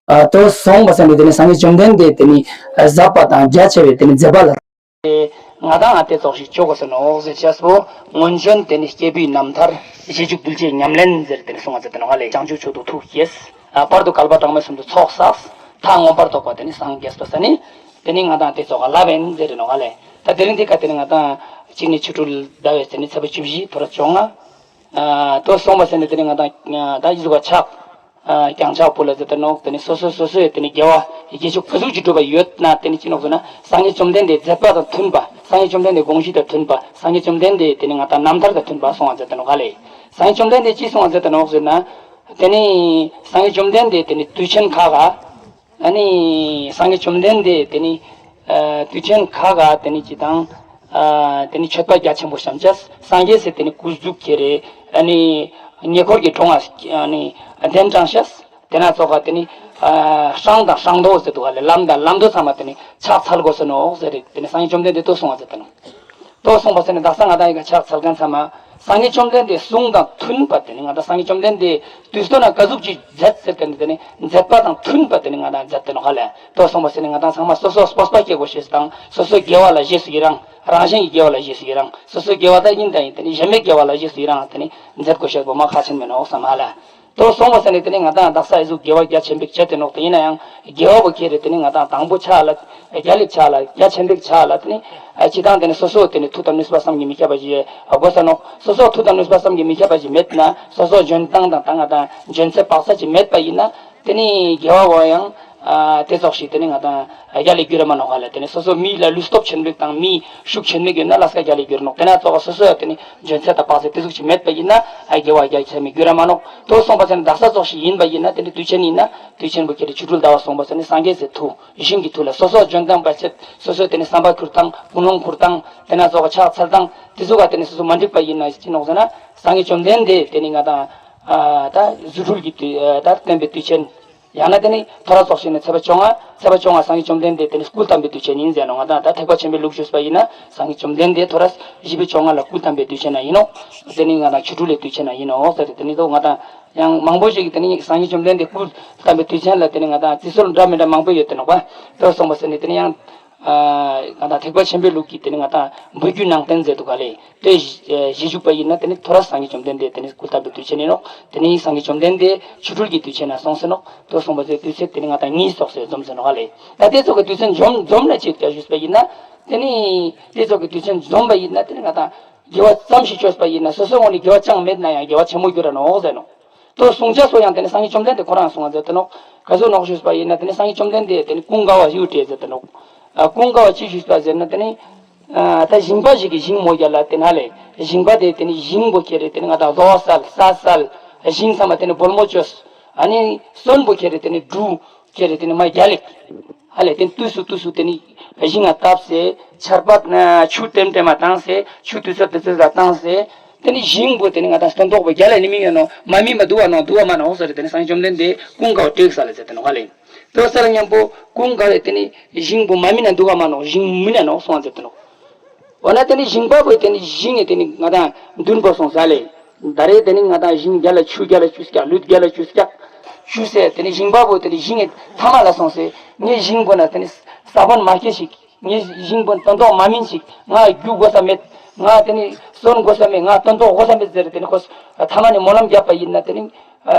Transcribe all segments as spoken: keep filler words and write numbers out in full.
ཨ་ལྟོས་སོང་བ་ཟེར་ནས་དེ་ནི་སངས་རྒྱས་བཅོམ་ལྡན་འདས་དེ་ནི་ཟབ་པ་དང་རྒྱ་ཆེ་བའི་དེ་ནི་མཛད་པ་ལ། ང་དང་ང་དེ་ཙོགས་ཤིག་ཆོག་གོ་ཟེར་ནོག་ཟེར་ཅེས་པོ། སྔོན་བྱོན་དེ་ནི་སྐྱེས་བུའི་རྣམ་ཐར་རྗེས་འཇུག་གདུལ་བྱའི་ཉམས་ལེན་ཟེར་དེ་ནི་གསུང་བ་ཟེར་དེ་ནོག་ལེ། བྱང་ཆུབ་མཆོག་ཏུ་ཐུགས་བསྐྱེད། ཨ་བར་དུ་བསྐལ་པ་གྲངས་མེད་གསུམ་དུ་ཚོགས་བསགས། མཐར་མངོན་པར་རྫོགས་པ་དེ་ནི་སངས་རྒྱས་པ་ཟེར་ནི། དེ་ནི་ང་དང་དེ་ཙོགས་ལབ་ཡིན་ཟེར་དེ་ནོག་ལེ། ད་དེ་རིང་འདི་ཀ་དེ་ནི་ང་དང་གཅིག་ནི་ཆོ་འཕྲུལ་ཟླ་བའི་ཟེར་ནི་ཚེས་པ་བཅུ་བཞི་ཐོ་ར་བཅོ་ལྔ། ཨ་ལྟོས་སོང་བ་ཟེར་ནས་དེ་ནི་ང་དང་ད་ཡི་ཟུག་ཆག་ཨ་རྐྱང་ཕྱག་པོ་ལ་ཟེར་ཏེ་ནོག་དེ་ནི་སོ་སོ་སོ་སོའི་དེ་ནི་དགེ་བ་དགེ་ཕྱོགས་ག་ཟུག་ཅིག་བསྒྲུབས་པ་ཡོད་ན་དེ་ནི་ཅི་ནོག་ཟེར་ན། སངས་རྒྱས་བཅོམ་ལྡན་འདས་མཛད་པ་དང་མཐུན་པ། སངས་རྒྱས་བཅོམ་ལྡན་འདས་དགོངས་གཞི་དང་མཐུན་པ། སངས་རྒྱས་བཅོམ་ལྡན་འདས་དེ་ནི་ང་དང་རྣམ་ཐར་དང་མཐུན་པ་སོང་བ་ཟེར་ཏེ་ནོག་ག་ལེ། སངས་རྒྱས་བཅོམ་ལྡན་འདས་ཅི་གསུང་བ་ཟེར་ཏེ་ནོག་ཟེར་ན། དེ་ནི་སངས་རྒྱས་བཅོམ་ལྡན་འདས་དེ་ནི་དུས་ཆེན་ཁག་ག་ཨ་ནི་སངས་རྒྱས་བཅོམ་ལྡན་འདས་དེ་ནི་ཨ་དུས་ཆེན་ཁག་ག་དེ་ནི་ཅི་དང་། ཨ་དེ་ནི་མཆོད་པ་རྒྱ་ཆེན་པོ་བཤམས་ཤེས། སངས་རྒྱས་སི་དེ་ནི་སྐུ་གཟུགས་ཁྱེར་རེ་ཨ་ནི་ཉེ་འཁོར་གྱི་གྲོང་ང་ཨ་ནི་གདན་དྲངས་ཤེས། དེ་ན་ཙོགས་ག་དེ་ནི་ཨ་ཤིང་དང་ཤིང་ཏོག་ཟེར་དུག་ག་ལེ། ལམ་དང་ལམ་མདོ་ཚང་མ་དེ་ནི་ཕྱག་འཚལ་དགོས་ཟེར་ནོག་ཟེར་རེ། དེ་ནི་སངས་རྒྱས་བཅོམ་ལྡན་འདས་ལྟོས་སོང་བ་ཟེར་ཏེ་ནོག་ལྟོས་སོང་བ་ཟེར་ནས་དག་ས་ང་དང་ཡི་ག་ཕྱག་འཚལ་མཁན་ཚང་མ། སངས་རྒྱས་བཅོམ་ལྡན་འདས་གསུང་དང་མཐུན་པ་དེ་ནི་ང་དང་སངས་རྒྱས་བཅོམ་ལྡན་འདས་དུས་སྟོན་ན་ག་ཟུག་ཅིག་མཛད་ཟེར་ག་ནི་དེ་ནི་མཛད་པ་དང་མཐུན་པ་དེ་ནི་ང་དང་མཛད་དེ་ནོག་ག་ལེ། ལྟོས་སོང་བ་ཟེར་ནས་ང་དང་ཚང་མ་སོ་སོ་སྤོབས་པ་སྐྱེ་དགོས་ཤེས་དང་། སོ་སོ་དགེ་བ་ལ་རྗེས་སུ་ཡི་རང་། རང་གཞན་གྱི་དགེ་བ་ལ་རྗེས་སུ་ཡི་རང་། སོ་སོ་དགེ་བ་དག་ཡིན་དང་ཡིན་དེ་ནི་གཞན་མའི་དགེ་བ་ལ་རྗེས་སུ་ཡི་རང་དེ་ནི་མཛད་དགོས་ཤེས་པོ་མ་ཁག་ཆེན་མེད་ནོག་བསམ་ཧ་ལ། ལྟོས་སོང་བ་ཟེར་ནས་དེ་ནི་ང་དང་དག་ས་ཨི་ཟུག་དགེ་བ་རྒྱ་ཆེན་པོ་བྱས་ཏེ་ནོག་དེ་ཡིན་ན་ཡང་དགེ་བ་བོ་ཁྱེར་རེ་དེ་ནི་ང་དང་དང་པོ་ཆ་ལ་རྒྱ་ལེབ་ཆ་ལ་རྒྱ་ཆེན་པོ་ཆ་ལ་དེ་ནི་ཨ་ཅི་དང་དེ་ནི་སོ་སོ་དེ་ནི་མཐུ་དང་ནུས་པ་བསམ་གྱིས་མི་ཁྱབ་པ་ཞིག་དགོས་ས་ནོག་སོ་སོ་མཐུ་དང་ནུས་པ་བསམ་གྱིས་མི་ཁྱབ་པ་ཞིག་མེད་ན། སོ་སོ་འཇོན་ཐང་དང་ད་ང་དང་འཇོན་ཚད་དཔག་ཚད་ཅིག་མེད་པ་ཡིན་ན་དེ་ནི་དགེ་བ་བོ་ཡང་ཨ་དེ་ཙོགས་ཤིག་དེ་ནི་ང་དང་རྒྱ་ལེབ་འགྱུར་ར་མ་ནོག་ག་ལེ། དེ་ནི་སོ་སོ་མི་ལ་ལུས་སྟོབས་ཆེན་པོ་དང་མི་ཤུགས་ཆེན་མོ་ཡོད་ན་ལ་སྐ་རྒྱ་ལེབ་འགྱུར་ནོག་དེ་ན་ཙོགས་སོ་སོ་ཡང་དེ་ནི་འཇོན་ཚད་དང་དཔག་ཚད་དེ་ཟུག་ཅིག་མེད་པ་ཡིན་ན་ཨ་དགེ་བ་རྒྱ་ཆེན་མོ་འགྱུར་ར་མ་ནོག་ལྟོས་སོང་བ་ཟེར་ནས་དག་ས་ཙོགས་ཤིག་ཡིན་པ་ཡིན་ན་དེ་ནི་དུས་ཆེན་ཡིན་ན་དུས་ཆེན་པོ་ཁྱེར་རེ་ཆོ་འཕྲུལ་ཟླ་བ་སོང་བ་ཟེར་ནས་སངས་རྒྱས་སི་མཐུ་ཞིང་གི་མཐུ་ལ་སོ་སོ་འཇོན་ཐང་པ་ཆེད་སོ་སོ་དེ་ནི་བསམ་པ་ཁུར་སྟངས་ཀུན་སློང་ཁུར་སྟངས་དེ་ན་ཙོགས་ཕྱག་འཚལ་སྟངས་དེ་ཟུག་ག་དེ་ནི་སོ་སོ་མ་འགྲིག་པ་ཡིན་ན་ཅི་ནོག་ཟེར་ན། སངས་རྒྱས་བཅོམ་ལྡན་འདས་དེ་ནི་ང་དང་ཨ་ད་རྫུ་འཕྲུལ་གྱི་དུས་ཨ་ད་བསྟན་པའི་དུས་ཆེན། ཡང་ན་དེ་ནི་ཐོ་ར་ཙོགས་ཤིག་ནི་ཚེས་པ་བཅོ་ལྔ། ཚེས་པ་བཅོ་ལྔ་སངས་རྒྱས་བཅོམ་ལྡན་འདས་དེ་ནི་སྐུ་བལྟམས་པའི་དུས་ཆེན་ཡིན་ཟེར་ནོག་ང་དང་ད་ཐེག་པ་ཆེན་པོའི་ལུགས་ཞུས་པ་ཡིན་ན་སངས་རྒྱས་བཅོམ་ལྡན་འདས་ཐོ་ར་བཞི་པའི་བཅོ་ལྔ་ལ་སྐུ་བལྟམས་པའི་དུས་ཆེན་ན་ཡིན་ནོག་དེ་ནི་ང་དང་ཆོ་འཕྲུལ་ལི་དུས་ཆེན་ན་ཡིན་ནོག་ཟེར་ཏེ་དེ་ནི་ད་ང་དང་ཡང་མང་པོ་ཞིག་གིས་དེ་ནི་སངས་རྒྱས་བཅོམ་ལྡན་འདས་སྐུ་བལྟམས་པའི་དུས་ཆེན་ལ་དེ་ནི་ང་དང་རྩི་སྲོལ་འདྲ་མི་འདྲ་མང་པོ་ཡོད་དེ་ནོག་པ། ལྟོས་སོང་བ་ཟེར་ནས་དེ་ནི་ཡང་ཨ་ང་དང་ཐེག་པ་ཆེན་པོའི་ལུགས་ཀྱི་དེ་ནི་ང་དང་འབུལ་རྒྱུ་ནང་བསྟན་ཟེར་དུག་ག་ལེ། དེ་རྗེས་འཇུག་པ་ཡིན་ན་དེ་ནི་ཐོ་ར་སངས་རྒྱས་བཅོམ་ལྡན་འདས་དེ་ནི་སྐུ་བལྟམས་པའི་དུས་ཆེན་ཡིན་ནོག་དེ་ནི་སངས་རྒྱས་བཅོམ་ལྡན་འདས་ཆོ་འཕྲུལ་གྱི་དུས་ཆེན་ན་སོང་ཟེར་ནོག་ལྟོས་སོང་བ་ཟེར་དུས་ཚོད་དེ་ནི་ང་དང་གཉིས་ཙོགས་སེ་འཛོམས་ཟེར་ནོག་ག་ལེ། ད་དེ་ཙོགས་ཀྱི་དུས་ཚོད་འཛོམས་འཛོམས་ན་ཅི་ལྟར་ཞུས་པ་ཡིན་ན། དེ་ནི་དེ་ཙོགས་ཀྱི་དུས་ཚོད་འཛོམས་པ་ཡིན་ན་དེ་ནི་ང་དང་དགེ་བ་ཙམ་ཞིག་བཅོས་པ་ཡིན་ན་སོ་སོའི་ངོས་ནས་དགེ་བ་ཅང་མེད་ན་ཡང་དགེ་བ་ཆེན་མོ་འགྱུར་ར་ནོག་ཟེར་ནོག་ལྟོས་གསུང་ཆ་སོ་ཡང་དེ་ནི་སངས་རྒྱས་བཅོམ་ལྡན་འདས་ཁོ་རང་གསུང་བ་ཟེར་ཏེ་ནོག་ག་ཟུག་ནོག་ཞུས་པ་ཡིན་ན་དེ་ནི་སངས་རྒྱས་བཅོམ་ལྡན་འདས་དེ་ནི་ཀུན་དགའ་བ་ཡུལ་བྲལ་ཟེར་ཏེ་ནོག་ཨ་ཀུན་དགའ་བ་ཅི་ཞུས་པ་ཟེར་ན་དེ་ནི་ཨ་ད་ཞིང་པ་ཞིག་གི་ཞིང་མོ་རྒྱ་ལ་དེ་ན་ལེ། ཞིང་པ་དེ་དེ་ནི་ཞིང་པོ་ཁྱེར་རེ་དེ་ནི་ང་དང་རྡོ་བ་སལ་ས་སལ། ཞིང་ཚང་མ་དེ་ནི་སྦོལ་མོ་བཅོས། ཨ་ནི་སོན་པོ་ཁྱེར་རེ་དེ་ནི་འབྲུ་ཁྱེར་རེ་དེ་ནི་མ་རྒྱ་ལེབ། ཧ་ལས་དེ་ནི་དུས་སུ་དུས་སུ་དེ་ནི་ཞིང་ང་བཏབ་སེ་ཆར་པ་ཆུ་ལྟེམ་ལྟེམ་མ་བཏང་སེ་ཆུ་དུས་ཚོད་དུས་ཚོད་ལ་བཏང་སེ། དེ་ནི་ཞིང་པོ་དེ་ནི་ང་དང་སྟོན་ཐོག་པོ་རྒྱ་ལ་ནི་མི་ཡོད་ནོ་མ་མིན་པ་འདུག་བ་ནོ་འདུག་བ་མ་ནོ་ཟེར་དེ་ནི་སངས་རྒྱས་བཅོམ་ལྡན་འདས་ཀུན་དགའ་བ་དྲེགས་ས་ལ་ཟེར་དེ་ནོ་ཧ་ལས། དོ་སར་མཉམ་པོ་ཀུན་དགའ་བས་དེ་ནི་ཞིང་པོ་མ་མིན་ན་འདུག་བ་མ་ནོ་ཞིང་མིན་ན་ནོ་སོང་ཟེར་དེ་ནོ། འོ་ན་དེ་ནི་ཞིང་པ་པོས་དེ་ནི་ཞིང་ངེ་དེ་ནི་ང་དང་མདུན་པོ་སོང་ས་ལས། ད་རེས་དེ་ནི་ང་དང་ཞིང་རྒྱ་ལ་ཆུ་རྒྱ་ལ་ཆུ་སྐྱག་ལུད་རྒྱ་ལ་ཆུ་སྐྱག་ཆུ་སེ་དེ་ནི་ཞིང་པ་པོས་དེ་ནི་ཞིང་ངེ་ཐ་མ་ལ་སོང་སེ་ངེ་ཞིང་པོ་ན་དེ་ནི་ས་བོན་མ་སྐྱེ་ཞིག་ངེ་ཞིང་པོ་སྟོན་ཐོག་མ་མིན་ཞིག་ང་རྒྱུ་དགོས་ས་མེད། ང་དེ་ནི་སོན་དགོས་ས་མེད། ང་སྟོན་ཐོག་དགོས་ས་མེད་ཟེར་དེ་ནི་ཁོ་ཐ་མ་ནི་སྨོན་ལམ་བརྒྱབ་པ་ཡིན་ན་དེ་ནི་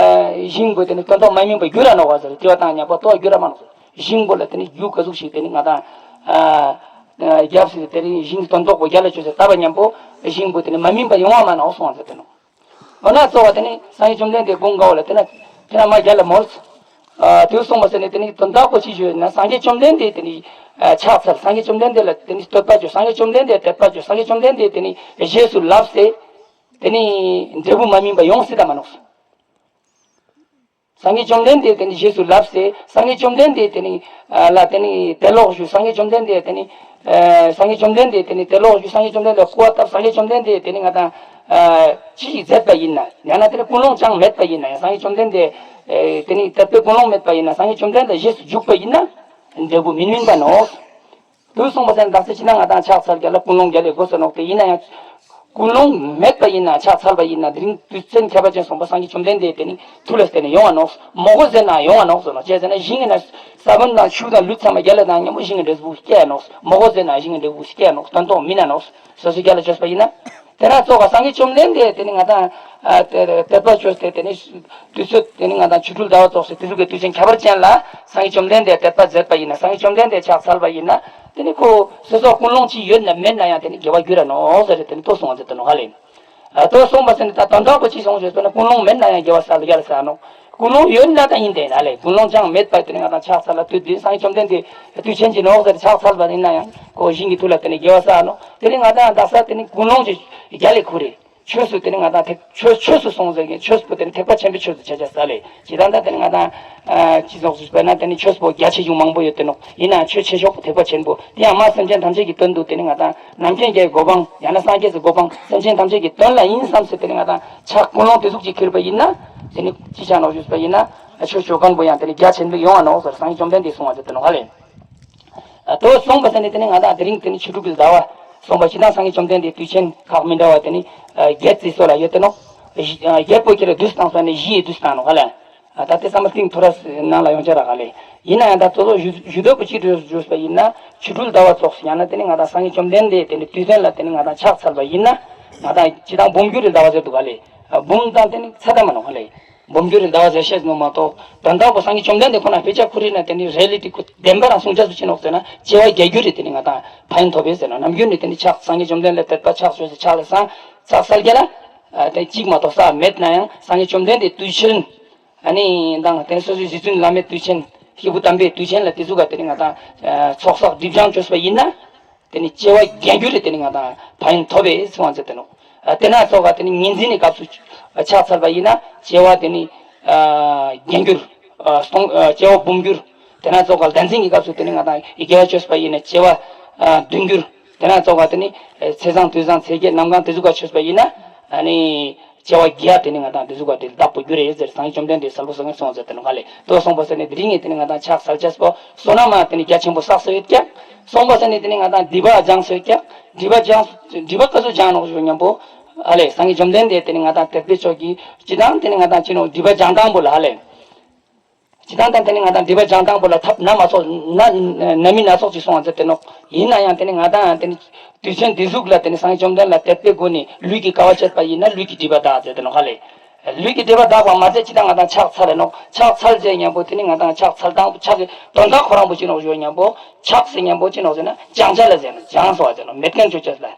ཞིང་པོ་དེ་ནི་སྟོན་ཐོག་མ་མིན་པ་རྒྱུ་ར་ནོག་བ་ཟེར་དེ་བ་དང་མཉམ་པོ་ལྟོ་རྒྱུ་ར་མ་ནོག་ཟེར། ཞིང་པོ་ལ་དེ་ནི་རྒྱུ་ག་ཟུག་ཞིག་དེ་ནི་ང་དང་རྒྱབ་སེ་དེ་ནི་ཞིང་སྟོན་ཐོག་པོ་རྒྱ་ལ་ཆུ་སེ་ལྟ་བ་མཉམ་པོ་ཞིང་པོ་དེ་ནི་མ་མིན་པ་ཡོང་བ་མ་ནོག་སོང་བ་ཟེར་དེ་ནོ། འོ་ན་གཙོ་བོ་དེ་ནི་སངས་རྒྱས་བཅོམ་ལྡན་འདས་ཀུན་དགའ་བོ་ལ་དེ་ན་དེ་ན་མ་རྒྱ་ལ་མོལ། ཨ་དེ་སོང་བ་ཟེར་ནས་དེ་ནི་དོན་དག་པོ་ཅི་ཞུ་ན་སངས་རྒྱས་བཅོམ་ལྡན་འདས་དེ་ནི་ཨ་ཕྱག་འཚལ། སངས་རྒྱས་བཅོམ་ལྡན་འདས་ལ་དེ་ནི་བསྟོད་པ་བརྗོད། སངས་རྒྱས་བཅོམ་ལྡན་འདས་དད་པ་བརྗོད། སངས་རྒྱས་བཅོམ་ལྡན་འདས་དེ་ནི་རྗེས་སུ་ལབ་སྟེ་དེ་ནི་འབྲས་བུ་མ་སྨིན་པ་ཡོང་སྲིད་ད་མ་ནོག་སངས་རྒྱས་བཅོམ་ལྡན་འདས་དེ་ནི་རྗེས་སུ་ལབ་སྟེ་སངས་རྒྱས་བཅོམ་ལྡན་འདས་དེ་ནི་ཨ་ལ་དེ་ནི་དད་ལོག་ཞུ། སངས་རྒྱས་བཅོམ་ལྡན་འདས་དེ་ནི་ཨ་སངས་རྒྱས་བཅོམ་ལྡན་འདས་དེ་ནི་དད་ལོག་ཞུ། སངས་རྒྱས་བཅོམ་ལྡན་འདས་སྐུ་བ་བཏབ། སངས་རྒྱས་བཅོམ་ལྡན་འདས་དེ་ནི་ང་དང་ཨ་ཅི་ཞིག་མཛད་པ་ཡིན་ན་ཡང་ན་དེ་ནི་ཀུན་སློང་ཅང་མེད་པ་ཡིན་ན་ཡང་སངས་རྒྱས་བཅོམ་ལྡན་འདས་ཨེ་དེ་ནི་དད་པའི་ཀུན་སློང་མེད་པ་ཡིན་ན་སངས་རྒྱས་བཅོམ་ལྡན་འདས་རྗེས་སུ་འཇུག་པ་ཡིན་ན་འབྲས་བུ་མི་སྨིན་པ་ནོག་དུ་སོང་བ་ཟེར་ན་དག་ས་ཕྱི་ན་ང་དང་ཕྱག་འཚལ་རྒྱ་ལ་ཀུན་སློང་རྒྱ་ལས་དགོས་ས་ནོག་དེ་ཡིན་ན་ཡང་ ཀུན་སློང་མེད་པ་ཡིན་ན་ཕྱག་འཚལ་བ་ཡིན་ན་དེ་རིང་དུས་ཆེན་ཁྱད་པར་ཅན་གསུངས་པ་སངས་རྒྱས་བཅོམ་ལྡན་འདས་དེ་ནི་ཐུགས་ལ་བརྟེན་ནས་ཡོང་བ་ནོག་མོག་གོ་ཟེར་ན་ཡོང་བ་ནོག་ཟེར་ནོག་ཅེས་ཟེར་ན་ཞིང་ཡིན་ན་ས་བོན་དང་ཆུ་དང་ལུད་ཚང་མ་རྒྱལ་ལ་དང་མཉམ་པོ་ཞིང་གི་འབྲས་བུ་སྐྱེ་ཡ་ནོག་མོག་གོ་ཟེར་ན་ཞིང་གི་འབྲས་བུ་སྐྱེ་ཡ་ནོག་དོན་དུ་མི་ན་ནོག་སོ་སོའི་རྒྱལ་ལ་བཅོས་པ་ཡིན་ན། དེ་ན་ཙོག་ག་སངས་རྒྱས་བཅོམ་ལྡན་འདས་དེ་ནི་ང་དང་དད་པ་བཅོས་ཏེ་དེ་ནི་དུས་ཚོད་དེ་ནི་ང་དང་ཆོ་འཕྲུལ་ཟླ་བ་ཙོགས་སེ་དུས་ཚོད་ཀྱི་དུས་ཆེན་ཁྱད་པར་ཅན་ལ་སངས་རྒྱས་བཅོམ་ལྡན་འདས་དད་པ་མཛད་པ་ཡིན་ན་སངས་རྒྱས་བཅོམ་ལྡན་འདས་ཕྱག་འཚལ་བ་ཡིན་ན། དེ་ནི་ཁོ་སོ་སོ་ཀུན་སློང་ཅི་ཡོད་ན་མེད་ན་ཡང་དེ་ནི་དགེ་བ་འགྱུར་ར་ནོག་ཟེར་དེ་ནི་ལྟོས་སོང་བ་ཟེར་དེ་ནོག་ཧ་ལེ། ལྟོས་སོང་བ་ཟེར་ནི་ད་དོན་དག་པོ་ཅི་སོང་ཞེས་པ་ན་ཀུན་སློང་མེད་ན་ཡང་དགེ་བ་བསགས་ལ་རྒྱལ་ལ་བསགས་ནོག་ཀུན་སློང་ཡོད་ན་ད་ཡིན་དེ་ན་ལེ་ཀུན་སློང་ཅང་མེད་པ་དེ་ནི་ང་དང་ཕྱག་འཚལ་ལ་དུས་དེ་སངས་རྒྱས་བཅོམ་ལྡན་འདས་དུས་ཆེན་གྱི་ནོག་ཟེར་ཕྱག་འཚལ་བ་ཡིན་ན་ཡང་ཁོ་ཞིང་གི་དུས་ལ་དེ་ནི་དགེ་བ་བསགས་ནོག་དེ་ནི་ང་དང་དག་ས་དེ་ནི་ཀུན་སློང་ཅི་རྒྱལ་ལ་ཁུ་རེ། ཆོས་སུ་དེ་ནི་ང་དང་ཐེག་ཆོས་ཆོས་སུ་སོང་ཟེར་གྱི་ཆོས་པོ་དེ་ནི་ཐེག་པ་ཆེན་པོའི་ཆོས་སུ་ཆ་ཆ་ས་ལེ། ཇི་ལྟར་ད་དེ་ནི་ང་དང་ཅི་ཙོགས་སུ་དཔེར་ན་དེ་ནི་ཆོས་པོ་རྒྱ་ཆེ་ཆུང་མང་པོ་ཡོད་དེ་ནོག་ཡིན་ན་ཆོས་ཆེ་ཤོས་པོ་ཐེག་པ་ཆེན་པོ་དེ་ཡང་མ་སེམས་ཅན་ཐམས་ཅད་ཀྱི་དོན་དུ་དེ་ནི་ང་དང་ནམ་མཁའི་རྒྱལ་གྱི་གོ་འཕང་ཡང་ན་སངས་རྒྱས་ཀྱི་གོ་འཕང་སེམས་ཅན་ཐམས་ཅད་ཀྱི་དོན་ལ་ཡིན་བསམ་སྟེ་དེ་ནི་ང་དང་ཕྱག་ཀུན་སློང་དེ་ཟུག་ཅིག་ཁྱེར་བ་ཡིན་ན་དེ་ནི་ཅི་ཆ་ནོག་ཞུས་པ་ཡིན་ན་ཆོས་ཆོས་གང་པོ་ཡང་དེ་ནི་རྒྱ་ཆེན་པོ་ཡོང་བ་ནོག་ཟེར་སངས་རྒྱས་བཅོམ་ལྡན་འདས་གསུངས་པ་ཟེར་དེ་ནོག་ཧ་ལེ། དོ་སོང་བ་ཟེར་ནས་དེ་ནི་ང་དང་དེ་རིང་དེ་ནི་ཆོ་འཕྲུལ་གྱི་ཟླ་བ་སོང་བ་ཞིག་དང་སངས་རྒྱས་བཅོམ་ལྡན་འདས་དུས་ཆེན་ཁག་མི་འདྲ་བ་དེ་ནི་བརྒྱད་ཙམ་སོགས་ལ་ཡོད་དེ་ནོག་བརྒྱད་པོ་ཁྱེར་དུས་དང་སོགས་ནས་བཞི་ཡི་དུས་དང་ནོག་ཧ་ལེ། ད་ལྟའི་བསམ་པ་གཏིང་ཐོ་ར་ནང་ལ་ཡོང་ཆ་ར་ག་ལེ། ཡིན་ན་ཡང་ད་གཙོ་བོ་ཞུ་ཞུ་འདོད་པོ་ཅི་འདྲ་ཞུས་པ་ཡིན་ན་ཆོ་འཕྲུལ་ཟླ་བ་ཙོགས་ཡང་ན་དེ་ནི་ང་དང་སངས་རྒྱས་བཅོམ་ལྡན་འདས་དེ་ནི་དུས་སྟོན་ལ་དེ་ནི་ང་དང་ཕྱག་འཚལ་བ་ཡིན་ན་ང་དང་ཅི་དང་འབུམ་འགྱུར་རི་ཟླ་བ་ཟེར་འདུག་ག་ལེ། འབུམ་དང་དེ་ནི་ཚ་ད་མ་ནོག་ག་ལེ། འབུམ་འགྱུར་རི་ཟླ་བ་ཟེར་ཤེས་ནོ་མ་གཏོགས་དོན་དག་པོ་སངས་རྒྱས་བཅོམ་ལྡན་འདས་ཁོ་ན་དཔེ་ཆ་ཁུ་རི་ན་དེ་ནི་རེ་ལི་ཏི་ཁུ་བདེན་པ་རང་གསུང་ཆ་སུ་ཅི་ནོག་ཟེར་ན་བྱེ་བ་བརྒྱད་འགྱུར་རི་དེ་ནི་ང་དང་ཕན་ཐོགས་པས་ཟེར་ན་ནམ་རྒྱུན་ནི་དེ་ནི་ཕྱག་སངས་རྒྱས་བཅོམ་ལྡན་འདས་ལ་དད་པ་ཕྱག་བཅོས་སུ་ཕྱག་ལ་སང་ཕྱག་སལ་རྒྱ་ལ་དེ་གཅིག་མ་གཏོགས་ས་མེད་ན་ཡང་སངས་རྒྱས་བཅོམ་ལྡན་འདས་དུས་ཆེན་ཨ་ནི་དང་དེ་ནི་སོ་སོའི་གཞི་བཙུན་བླ་མའི་དུས་ཆེན་སྐྱེས་བུ་དམ་པའི་དུས་ཆེན་ལ་དེ་ཟུག་ག་དེ་ནི་ང་དང་ཚོགས་བསགས་སྒྲིབ་སྦྱང་བཅོས་པ་ཡིན་ན། དེ་ནི་བྱེ་བ་བརྒྱད་འགྱུར་རེ་དེ་ནི་ང་དང་ཕན་ཡོན་ཐོབ་པས་གསུངས་པ་མཛད་དེ་ནོ། དེ་ན་ཙོག་ག་དེ་ནི་ཉིན་མཚན་གྱི་སྐབས་སུ་ཕྱག་འཚལ་བ་ཡིན་ན་བྱེ་བ་དེ་ནི་བརྒྱད་འགྱུར། སྟོང་བྱེ་བ་འབུམ་འགྱུར། དེ་ན་ཙོག་ག་ཟླ་མཚན་གྱི་སྐབས་སུ་དེ་ནི་ང་དང་དགེ་བ་བཅོས་པ་ཡིན་ན་བྱེ་བ་བདུན་འགྱུར། དེ་ན་ཙོག་ག་དེ་ནི་ཚེས་བཟང་དུས་བཟང་ཚེས་བརྒྱད་གནམ་གང་དེ་ཟུག་ག་བཅོས་པ་ཡིན་ན་ནི། བྱེ་བ་བརྒྱ་དེ་ནི་ང་དང་དེ་ཟུག་ག་དེ་བདག་པོ་རྒྱུ་རེད་ཟེར་སངས་རྒྱས་བཅོམ་ལྡན་འདས་གསལ་པོ་གསུངས་ཟེར་དེ་ནི་ང་ལས་དོ་གསུངས་པ་ཟེར་ནས་དེ་རིང་ངས་དེ་ནི་ང་དང་ཕྱག་འཚལ་ཆས་པོ་བསོད་ནམས་མ་དེ་ནི་རྒྱ་ཆེན་པོ་བསགས་སོ་ཡོད་ཀྱག་གསུངས་པ་ཟེར་ནས་དེ་ནི་ང་དང་སྒྲིབ་པ་སྦྱངས་སོ་ཡོད་ཀྱག་སྒྲིབ་པ་སྦྱངས་སྒྲིབ་པ་ག་ཚོད་སྦྱངས་ནོག་ཞུ་སྙམ་པོ། ཨ་ལས་སངས་རྒྱས་བཅོམ་ལྡན་འདས་དེ་ནི་ང་དང་དད་པའི་ཕྱོགས་ཀྱི་སྤྱི་དང་དེ་ནི་ང་དང་ཅི་ནོག་སྒྲིབ་པ་སྦྱང་སྟངས་པོ་ལ་ཨ་ལས། སྤྱི་དང་དང་དེ་ནི་ང་དང་སྒྲིབ་པ་སྦྱང་སྟངས་པོ་ལ་ཐབས་སྣ་མ་ཚོགས་སྣ་སྣ་མིན་སྣ་ཚོགས་ཅིག་གསུངས་པ་མཛད་དེ་ནོག་ཡིན་ན་ཡང་དེ་ནི་ང་དང་དེ་ནི་དུས་ཆེན་འདི་ཟུག་ལ་དེ་ནི་སངས་རྒྱས་བཅོམ་ལྡན་ལ་དད་པའི་སྒོ་ནས་ལུས་ཀྱི་དཀའ་བ་སྤྱད་པ་ཡིན་ན་ལུས་ཀྱི་སྒྲིབ་པ་དག་མཛད་དེ་ནོག་ཧ་ལས། ལུས་ཀྱི་སྒྲིབ་པ་དག་པ་མ་ཟད་སྤྱི་དང་ང་དང་ཕྱག་འཚལ་ལ་ནོག་ཕྱག་འཚལ་ཟེར་སྙམ་པོ་དེ་ནི་ང་དང་ཕྱག་འཚལ་སྟངས་ཕྱག་གི་དོན་དག་ཁོ་རང་པོ་ཅི་ནོག་ཞུ་སྙམ་པོ་ཕྱག་ཟེར་སྙམ་པོ་ཅི་ནོག་ཟེར་ན་སྦྱང་བྱ་ལ་ཟེར་ན་སྦྱངས་སོ་བ་ཟེར་ནོག་མེད་མཁན་བཅོ་བྱ་ལ།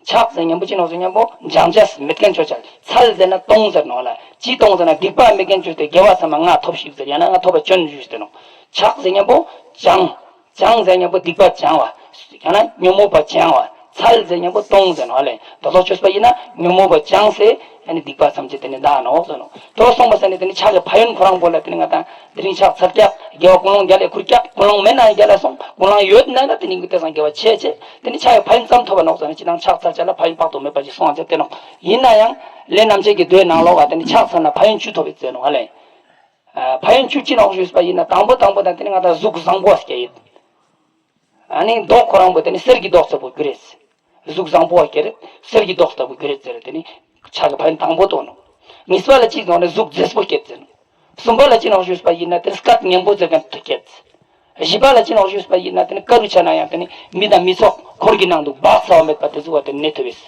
ཕྱག་ཟེར་སྙམ་པོ་ཅི་ནོག་ཟེར་སྙམ་པོ་སྦྱང་བྱ་མེད་མཁན་བཅོ་བྱ། འཚལ་ཟེར་ན་གཏོང་ཟེར་ནོག་ལ། ཅི་གཏོང་ཟེར་ན་སྡིག་པ་མེད་མཁན་བཅོས་ཏེ་དགེ་བ་ཚང་མ་ང་ཐོབ་ཤིག་ཟེར་ཡང་ན་ང་ཐོབ་པ་བྱོན་ཞུས་ཏེ་ནོག་ཕྱག་ཟེར་སྙམ་པོ་སྦྱང་། སྦྱང་ཟེར་སྙམ་པོ་སྡིག་པ་སྦྱང་བ། ཡང་ན་ཉོན་མོངས་པ་སྦྱང་བ། འཚལ་ཟེར་སྙམ་པོ་གཏོང་ཟེར་ནོག་ལ། དོ་ལོ་བཅོས་པ་ཡིན་ན་ཉོན་མོངས་པ་སྦྱངས་ཟེར་ཡང་ན་སྡིག་པ་ཐམས་ཅད་དེ་ནི་འདག་ནོག་ཟེར་ནོག་དོ་སོང་པ་ཟེར་ནི་དེ་ནི་ཕྱག་གི་ཕན་ཡོན་ཁོ་རང་པོ་ལ་དེ་ནི་ང་དང་དེ་རིང་ཕྱག་འཚལ་ཀྱག་དགེ་བ་ཀུན་སློང་རྒྱ་ལས་ཁུར་ཀྱག་ཀུན་སློང་མེད་ན་ཡང་རྒྱ་ལ་སོང་ཀུན་སློང་ཡོད་ན་ན་དེ་ནི་གི་དེ་སང་དགེ་བ་ཆེ་ཆེ། དེ་ནི་ཕྱག་གི་ཕན་ཡོན་ཙམ་ཐོབ་པ་ནོག་ཟེར་ནི་ཅི་དང་ཕྱག་འཚལ་བྱ་ལ་ཕན་ཡོན་དཔག་ཏུ་མེད་པ་ཅིག་གསུངས་པ་མཛད་དེ་ནོག་ཡིན་ན་ཡང་ལས་རྣམ་བཅད་ཀྱི་མདོའི་ནང་ལོགས་ལ་དེ་ནི་ཕྱག་འཚལ་ན་ཕན་ཡོན་བཅུ་ཐོབ་པའི་ཟེར་ནོག་ལ། ཕན་ཡོན་བཅུ་ཅི་ནོག་ཞུས་པ་ཡིན་ན་དང་པོ་དང་པོ་དང་དེ་ནི་ང་དང་གཟུགས་བཟང་པོ་སྐྱེ་ཡིན། ཨ་ནི་མདོག་ཁོ་རང་པོ་དེ་ནི་གསེར་གྱི་མདོག་ལྟ་བུ་གྱུར་རེད། གཟུགས་བཟང་པོ་སྐྱེ་རེད་གསེར་གྱི་མདོག་ལྟ་བུ་གྱུར་རེད་ཟེར་དེ་ནི་ཕྱག་གི་ཕན་ཡོན་དང་པོ་དོ་ནོག་གཉིས་པ་ལ་ཅི་ཟེར་ན་གཟུགས་མཛེས་པོ་སྐྱེ་ཟེར་ནོག་གསུམ་པ་ལ་ཅི་ནོག་ཞུས་པ་ཡིན་ན་དེ་ནི་སྐད་སྙན་པོ་ཟེར་མཁན་དེ་སྐྱེ། བཞི་པ་ལ་ཅི་ནོག་ཞུས་པ་ཡིན་ན་དེ་ནི་དཀར་རུ་ཆ་ན་ཡང་དེ་ནི་མི་དང་མི་ཚོགས་འཁོར་གྱི་ནང་དུ་བག་ཚ་བ་མེད་པ་དེ་ཟུག་པ་དེ་ནི་གནས་ཐུབ་པས།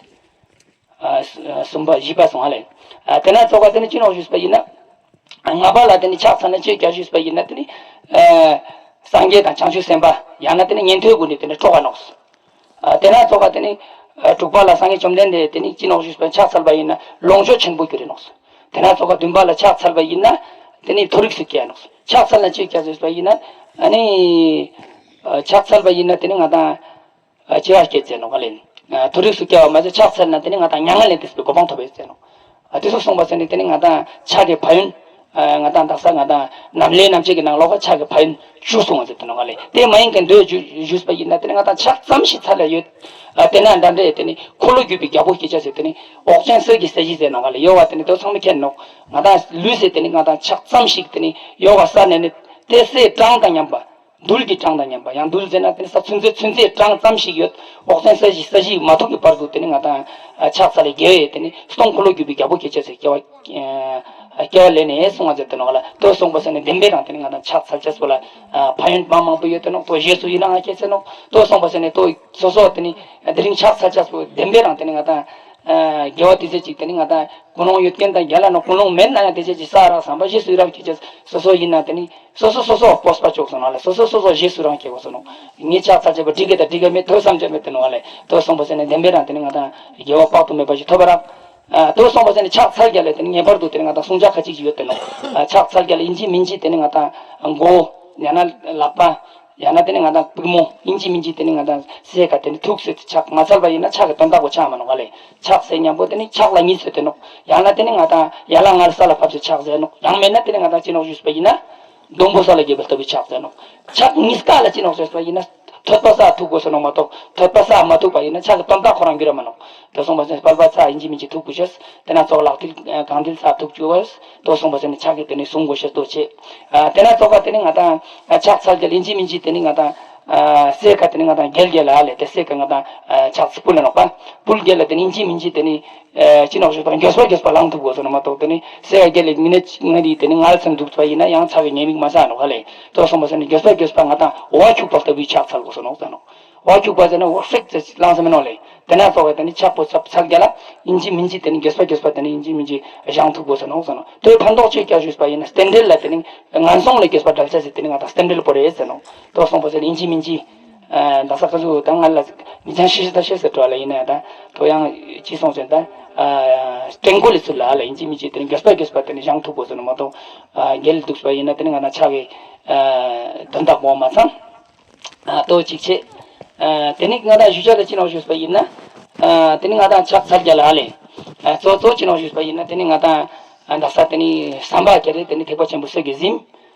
ཨ་གསུམ་པ་བཞི་པ་སོང་ཨ་ལས། ཨ་དེ་ན་ཚོགས་པ་དེ་ནི་ཅི་ནོག་ཞུས་པ་ཡིན་ན། ལྔ་པ་ལ་དེ་ནི་ཕྱག་འཚལ་ན་ཅི་རྒྱག་ཞུས་པ་ཡིན་ན་དེ་ནི། ཨ་སངས་རྒྱས་དང་བྱང་ཆུབ་སེམས་དཔའ་ཡང་ན་དེ་ནི་ཉན་ཐོས་ཀུན་ནི་དེ་ནི་སྤྲོ་བ་ནོག་ཨ་དེ་ན་ཚོགས་པ་དེ་ནི། ཨ་དྲུག་པ་ལ་སངས་རྒྱས་བཅོམ་ལྡན་འདས་དེ་ནི་ཅི་ནོག་ཞུས་པ་ཕྱག་འཚལ་བ་ཡིན་ན་ལོངས་སྤྱོད་ཆེན་པོ་གྱུར་རེ་ནོག་དེ་ན་ཚོགས་པ་བདུན་པ་ལ་ཕྱག་འཚལ་བ་ཡིན་ན། དེ་ནི་མཐོ་རིས་སུ་སྐྱེ་ནོག་ཕྱག་འཚལ་ན་ཅི་རྒྱག་ཞུས་པ་ཡིན་ན། ཨ་ནི། ཨ་ཕྱག་འཚལ་བ་ཡིན་ན་དེ་ནི་ང་དང་། ཨ་སྐྱེ་བ་སྐྱེད་ཅེས་ནོག་ལེན། ཨ་མཐོ་རིས་སུ་སྐྱེ་བ་མ་ཟད་ཕྱག་འཚལ་ན་དེ་ནི་ང་དང་མྱ་ངན་ལས་འདས་པའི་གོ་འཕང་ཐོབ་པའི་ཟེར་ནོག་ཨ་དེ་ཚོ་གསུངས་པ་ཟེར་ནི་དེ་ནི་ང་དང་ཕྱག་གི་ཕན་ཡོན། ཨ་ང་དང་དག་ས་ང་དང་ནམ་ལས་རྣམ་བཅད་ཀྱི་ནང་ལོགས་ཀ་ཕྱག་གི་ཕན་ཡོན་བཅུ་གསུངས་པ་ཟེར་དེ་ནོག་ལེ། དེ་མ་ཡིན་གྱི་འདོད་ཞུ་ཞུས་པ་ཡིན་ན་དེ་ནི་ང་དང་ཕྱག་ཙམ་ཞིག་འཚལ་ལ་ཡོད། ཨ་དེ་ན་འདྲ་འདྲ་དེ་ནི་འཁོར་ལོ་སྒྱུར་བའི་རྒྱལ་པོ་སྐྱེ་ཆ་ཟེར་དེ་ནི་འོག་ཅན་གསེར་གྱི་ས་གཞི་ཟེར་ནོག་ལེ། ཡོད་བ་དེ་ནི་དེ་ཚང་མ་མཁྱེན་ནོག་ང་དང་ལུས་ཟེར་དེ་ནི་ང་དང་ཕྱག་ཙམ་ཞིག་དེ་ནི་ཡོད་བ་ས་ནས་ནི་དེ་སྲས་གྲངས་དང་མཉམ་པ། རྡུལ་གྱི་གྲངས་དང་མཉམ་པ། ཡང་རྡུལ་ཟེར་ན་དེ་ནི་ས་ཚོན་རྩི་ཚོན་རྩིའི་གྲངས་ཙམ་ཞིག་ཡོད། འོག་ཚན་ས་གཞི་ས་གཞི་མ་ཐུག་གི་བར་དུ་དེ་ནི་ང་དང་ཕྱག་འཚལ་ལ་དགེ་བས་དེ་ནི་སྟོང་འཁོར་ལོ་སྒྱུར་བའི་རྒྱལ་པོ་ཁྱེད་ཅག་ཟེར་སྐྱེ་བ་སྐྱེ་བ་ལེན་ནས་གསུང་བ་མཛད་དེ་ནོག་ལ། དོ་གསུངས་པ་ཟེར་ནས་བདེན་པའི་རང་དེ་ནི་ང་དང་ཕྱག་འཚལ་ཅེས་པོ་ལ་ཕན་ཡོན་མ་མང་པོ་ཡོད་དེ་ནོག། དོ་རྗེས་སུ་ཡི་རང་ང་སྐྱེས་ཚེ་ནོག། དོ་གསུངས་པ་ཟེར་ནས་དོ་སོ་སོ་དེ་ནི་དེ་རིང་ཕྱག་འཚལ་ཅེས་པོ་བདེན་པའི་རང་དེ་ནི་ང་དང་དགེ་བ་དེ་ཚོ་ཅིག་དེ་ནི་ང་དང་ཀུན་སློང་ཡོད་མཁན་དང་རྒྱལ་ལ་ནོག། ཀུན་སློང་མེད་ན་ཡང་དེ་ཚོ་ཅིག་བསགས་རག་བསམ་པ་རྗེས་སུ་ཡི་རང་སྐྱེས་ཅེས་སོ་སོ་ཡིན་ན་དེ་ནི། སོ་སོ་སོ་སོ་སྤོབས་པ་ལྕོགས་སོང་ནོག་ལ། སོ་སོ་སོ་སོ་རྗེས་སུ་རང་སྐྱེ་དགོས་སོང་ནོག། ངས་ཕྱག་འཚལ་བྱས་པ་འགྲིག་གི་དང་འགྲིག་གི་མེད་དོ་བསམ་བྱས་མེད་དེ་ནོག་ལ། དོ་གསུངས་པ་ཟེར་ནས་བདེན་པའི་རང་དེ་ནི་ང་དང་དགེ་བ་དཔག་ཏུ་མེད་པ་ཞིག་ཐོབ་པ་རག། ཨ་དོ་གསུངས་པ་ཟེར་ནས་ཕྱག་འཚལ་རྒྱལ་ལ་དེ་ནི་ངེས་པར་དུ་དེ་ནི་ང་དང་བསྲུང་བྱ་ཁ་ཅིག་ཅིག་ཡོད་དེ་ནོག། ཨ་ཕྱག་འཚལ་རྒྱལ་ལ་ཡིན་གཅིག་མིན་གཅིག་དེ་ནི་ང་དང་མགོ་ཡང་ན་ལག་པ་ཡང་ན་དེ་ནི་ང་དང་པུས་མོ་ཡིན་གཅིག་མིན་གཅིག་དེ་ནི་ང་དང་སའི་ཁ་དེ་ནི་ཐུག་སེ་ཕྱག་མ་འཚལ་བ་ཡིན་ན་ཕྱག་གི་དོན་དག་པོ་ཆགས་མ་ནོག་ལ། ཕྱག་འཚལ་མཉམ་པོ་དེ་ནི་ཕྱག་ལ་གཉིས་ཚོད་དེ་ནོག། ཡང་ན་དེ་ནི་ང་དང་ཡན་ལག་ལྔ་ས་ལ་ཕབ་སེ་ཕྱག་འཚལ་ནོག། ཡང་མེད་ན་དེ་ནི་ང་དང་ཅི་ནོག་ཞུས་པ་ཡིན་ན། སྡོང་པོ་ས་ལ་འགྱེལ་བ་ལྟ་བུའི་ཕྱག་འཚལ་ནོག། ཕྱག་གཉིས་ཀ་ལ་ཅི་ནོག་ཟེར་བ་ཡིན་ན། ཐོད་པ་སར་ཐུག་དགོས་སོ་ནོག་མ་གཏོགས་ཐོད་པ་སར་མ་ཐུག་པ་ཡིན་ན་ཕྱག་གི་དོན་དག་ཁོ་རང་འགྱུར་ར་མ་ནོག། དེ་སོང་པ་ཚེ་དཔལ་པ་ཚར་ཡིན་གཅིག་མིན་གཅིག་ཐུག་དགོས་ཤེས། དེ་ན་ཙོག་ལག་མཐིལ་གང་མཐིལ་སར་ཐུག་བཅུག་དགོས། དེ་སོང་པ་ཚེ་ནི་ཕྱག་གི་དེ་ནི་བཟུང་དགོས་ཤེས་ལྟོ་ཆེ། དེ་ན་ཙོག་ག་དེ་ནི་ང་དང་ཕྱག་འཚལ་རྒྱལ་ཡིན་གཅིག་མིན་གཅིག་དེ་ནི་ང་དང་སའི་ཁ་དེ་ནི་ང་དང་འགྱེལ་རྒྱལ་ལ་ལས་དེ་སའི་ཁ་ང་དང་ཕྱག་འཚལ་ཕུལ་ལ་ནོག་པ། ཕུལ་རྒྱལ་ལ་དེ་ནི་ཡིན་གཅིག་མིན་གཅིག་དེ་ནི། ཨེ་ཅི་ནོག་ཞུས་པ་འགྱོད་པ་འགྱོད་པ་ལངས་ཐུབ་དགོས་སོ་ནོག་མ་གཏོགས་དེ་ནི་སེ་ཡ་རྒྱལ་ལས་མི་ནི་ང་རི་དེ་ནི་ངལ་ཚན་འདུག་པ་ཡིན་ན་ཡང་ཚ་བའི་ཉེས་དམིགས་མ་ཟ་ནོག་ཧ་ལས། དོ་སོང་པ་སེ་ནི་འགྱོད་པ་འགྱོད་པ་ང་དང་འོ་བ་འཁྱུག་པ་ལྟ་བུའི་ཕྱག་འཚལ་དགོས་སོ་ནོག་ཟེར་ནོག། འོ་བ་འཁྱུག་པ་ཟེར་ན་འོ་ཧྲིག་ཙེ་ལངས་ས་མི་ནོག་ལས། དེ་ན་ཙོག་པའི་དེ་ནི་ཕྱག་པོ་ཚབ་ཚག་རྒྱ་ལ་ཡིན་གཅིག་མིན་གཅིག་དེ་ནི་འགྱོད་པ་འགྱོད་པ་དེ་ནི་ཡིན་གཅིག་མིན་གཅིག་བཞེངས་ཐུབ་དགོས་སོ་ནོག་ཟེར་ནོག། དོའི་ཕན་ཐོགས་ཅིག་ཀྱང་ཞུས་པ་ཡིན་ན་རྟེན་འབྲེལ་ལ་དེ་ནི་ངན་སོང་ལས་འགྱོད་པ་བྲལ་བྱ་ཟེར་དེ་ནི་ང་དང་རྟེན་འབྲེལ་པོ་རེད་ཟེར་ནོག། དོ་སོང་པ་སེ་ནི་ཡིན་གཅིག་མིན་གཅིག་ཨ་ད་ས་ཁ་ཟུ་དང་ང་ལ་མི་ཆང་ཤི་ཤི་ད་ཤི་ཟེར་འགྲོ་ལ་ཡིན་ན་ད་དོ་ཡང་ཅི་སོང་ཟེར་ད་ཨ་སྤྲེང་སྐུ་ལས་ཚུར་ལ་ལ་ཡིན་གཅིག་མིན་གཅིག་དེ་ནི་འགྱོད་པ་འགྱོད་པ་དེ་ནི་བཞེངས་ཐུབ་དགོས་སོ་ནོག་མ་གཏོགས་ཨ་འགྱེལ་འདུག་པ་ཡིན་ན་དེ་ནི་ང་དང་ཕྱག་གི་ཨ་དོན་དག་པོ་མ་ཚང་། ཨ་དོ་གཅིག་བྱས། ཨ་དེ་ནི་ང་དང་ཞུ་བྱ་ལ་ཅི་ནོག་ཞུས་པ་ཡིན་ན། ཨ་དེ་ནི་ང་དང་ཕྱག་འཚལ་རྒྱལ་ལ་ལས། ཨ་གཙོ་གཙོ་ཅི་ནོག་ཞུས་པ་ཡིན་ན་དེ་ནི་ང་དང་ཨ་ད་ས་དེ་ནི་བསམ་པ་ཁྱེར་རེ་དེ་ནི་ཐེག་པ་ཆེན་པོ་སོགས་ཀྱི་གཟིམ།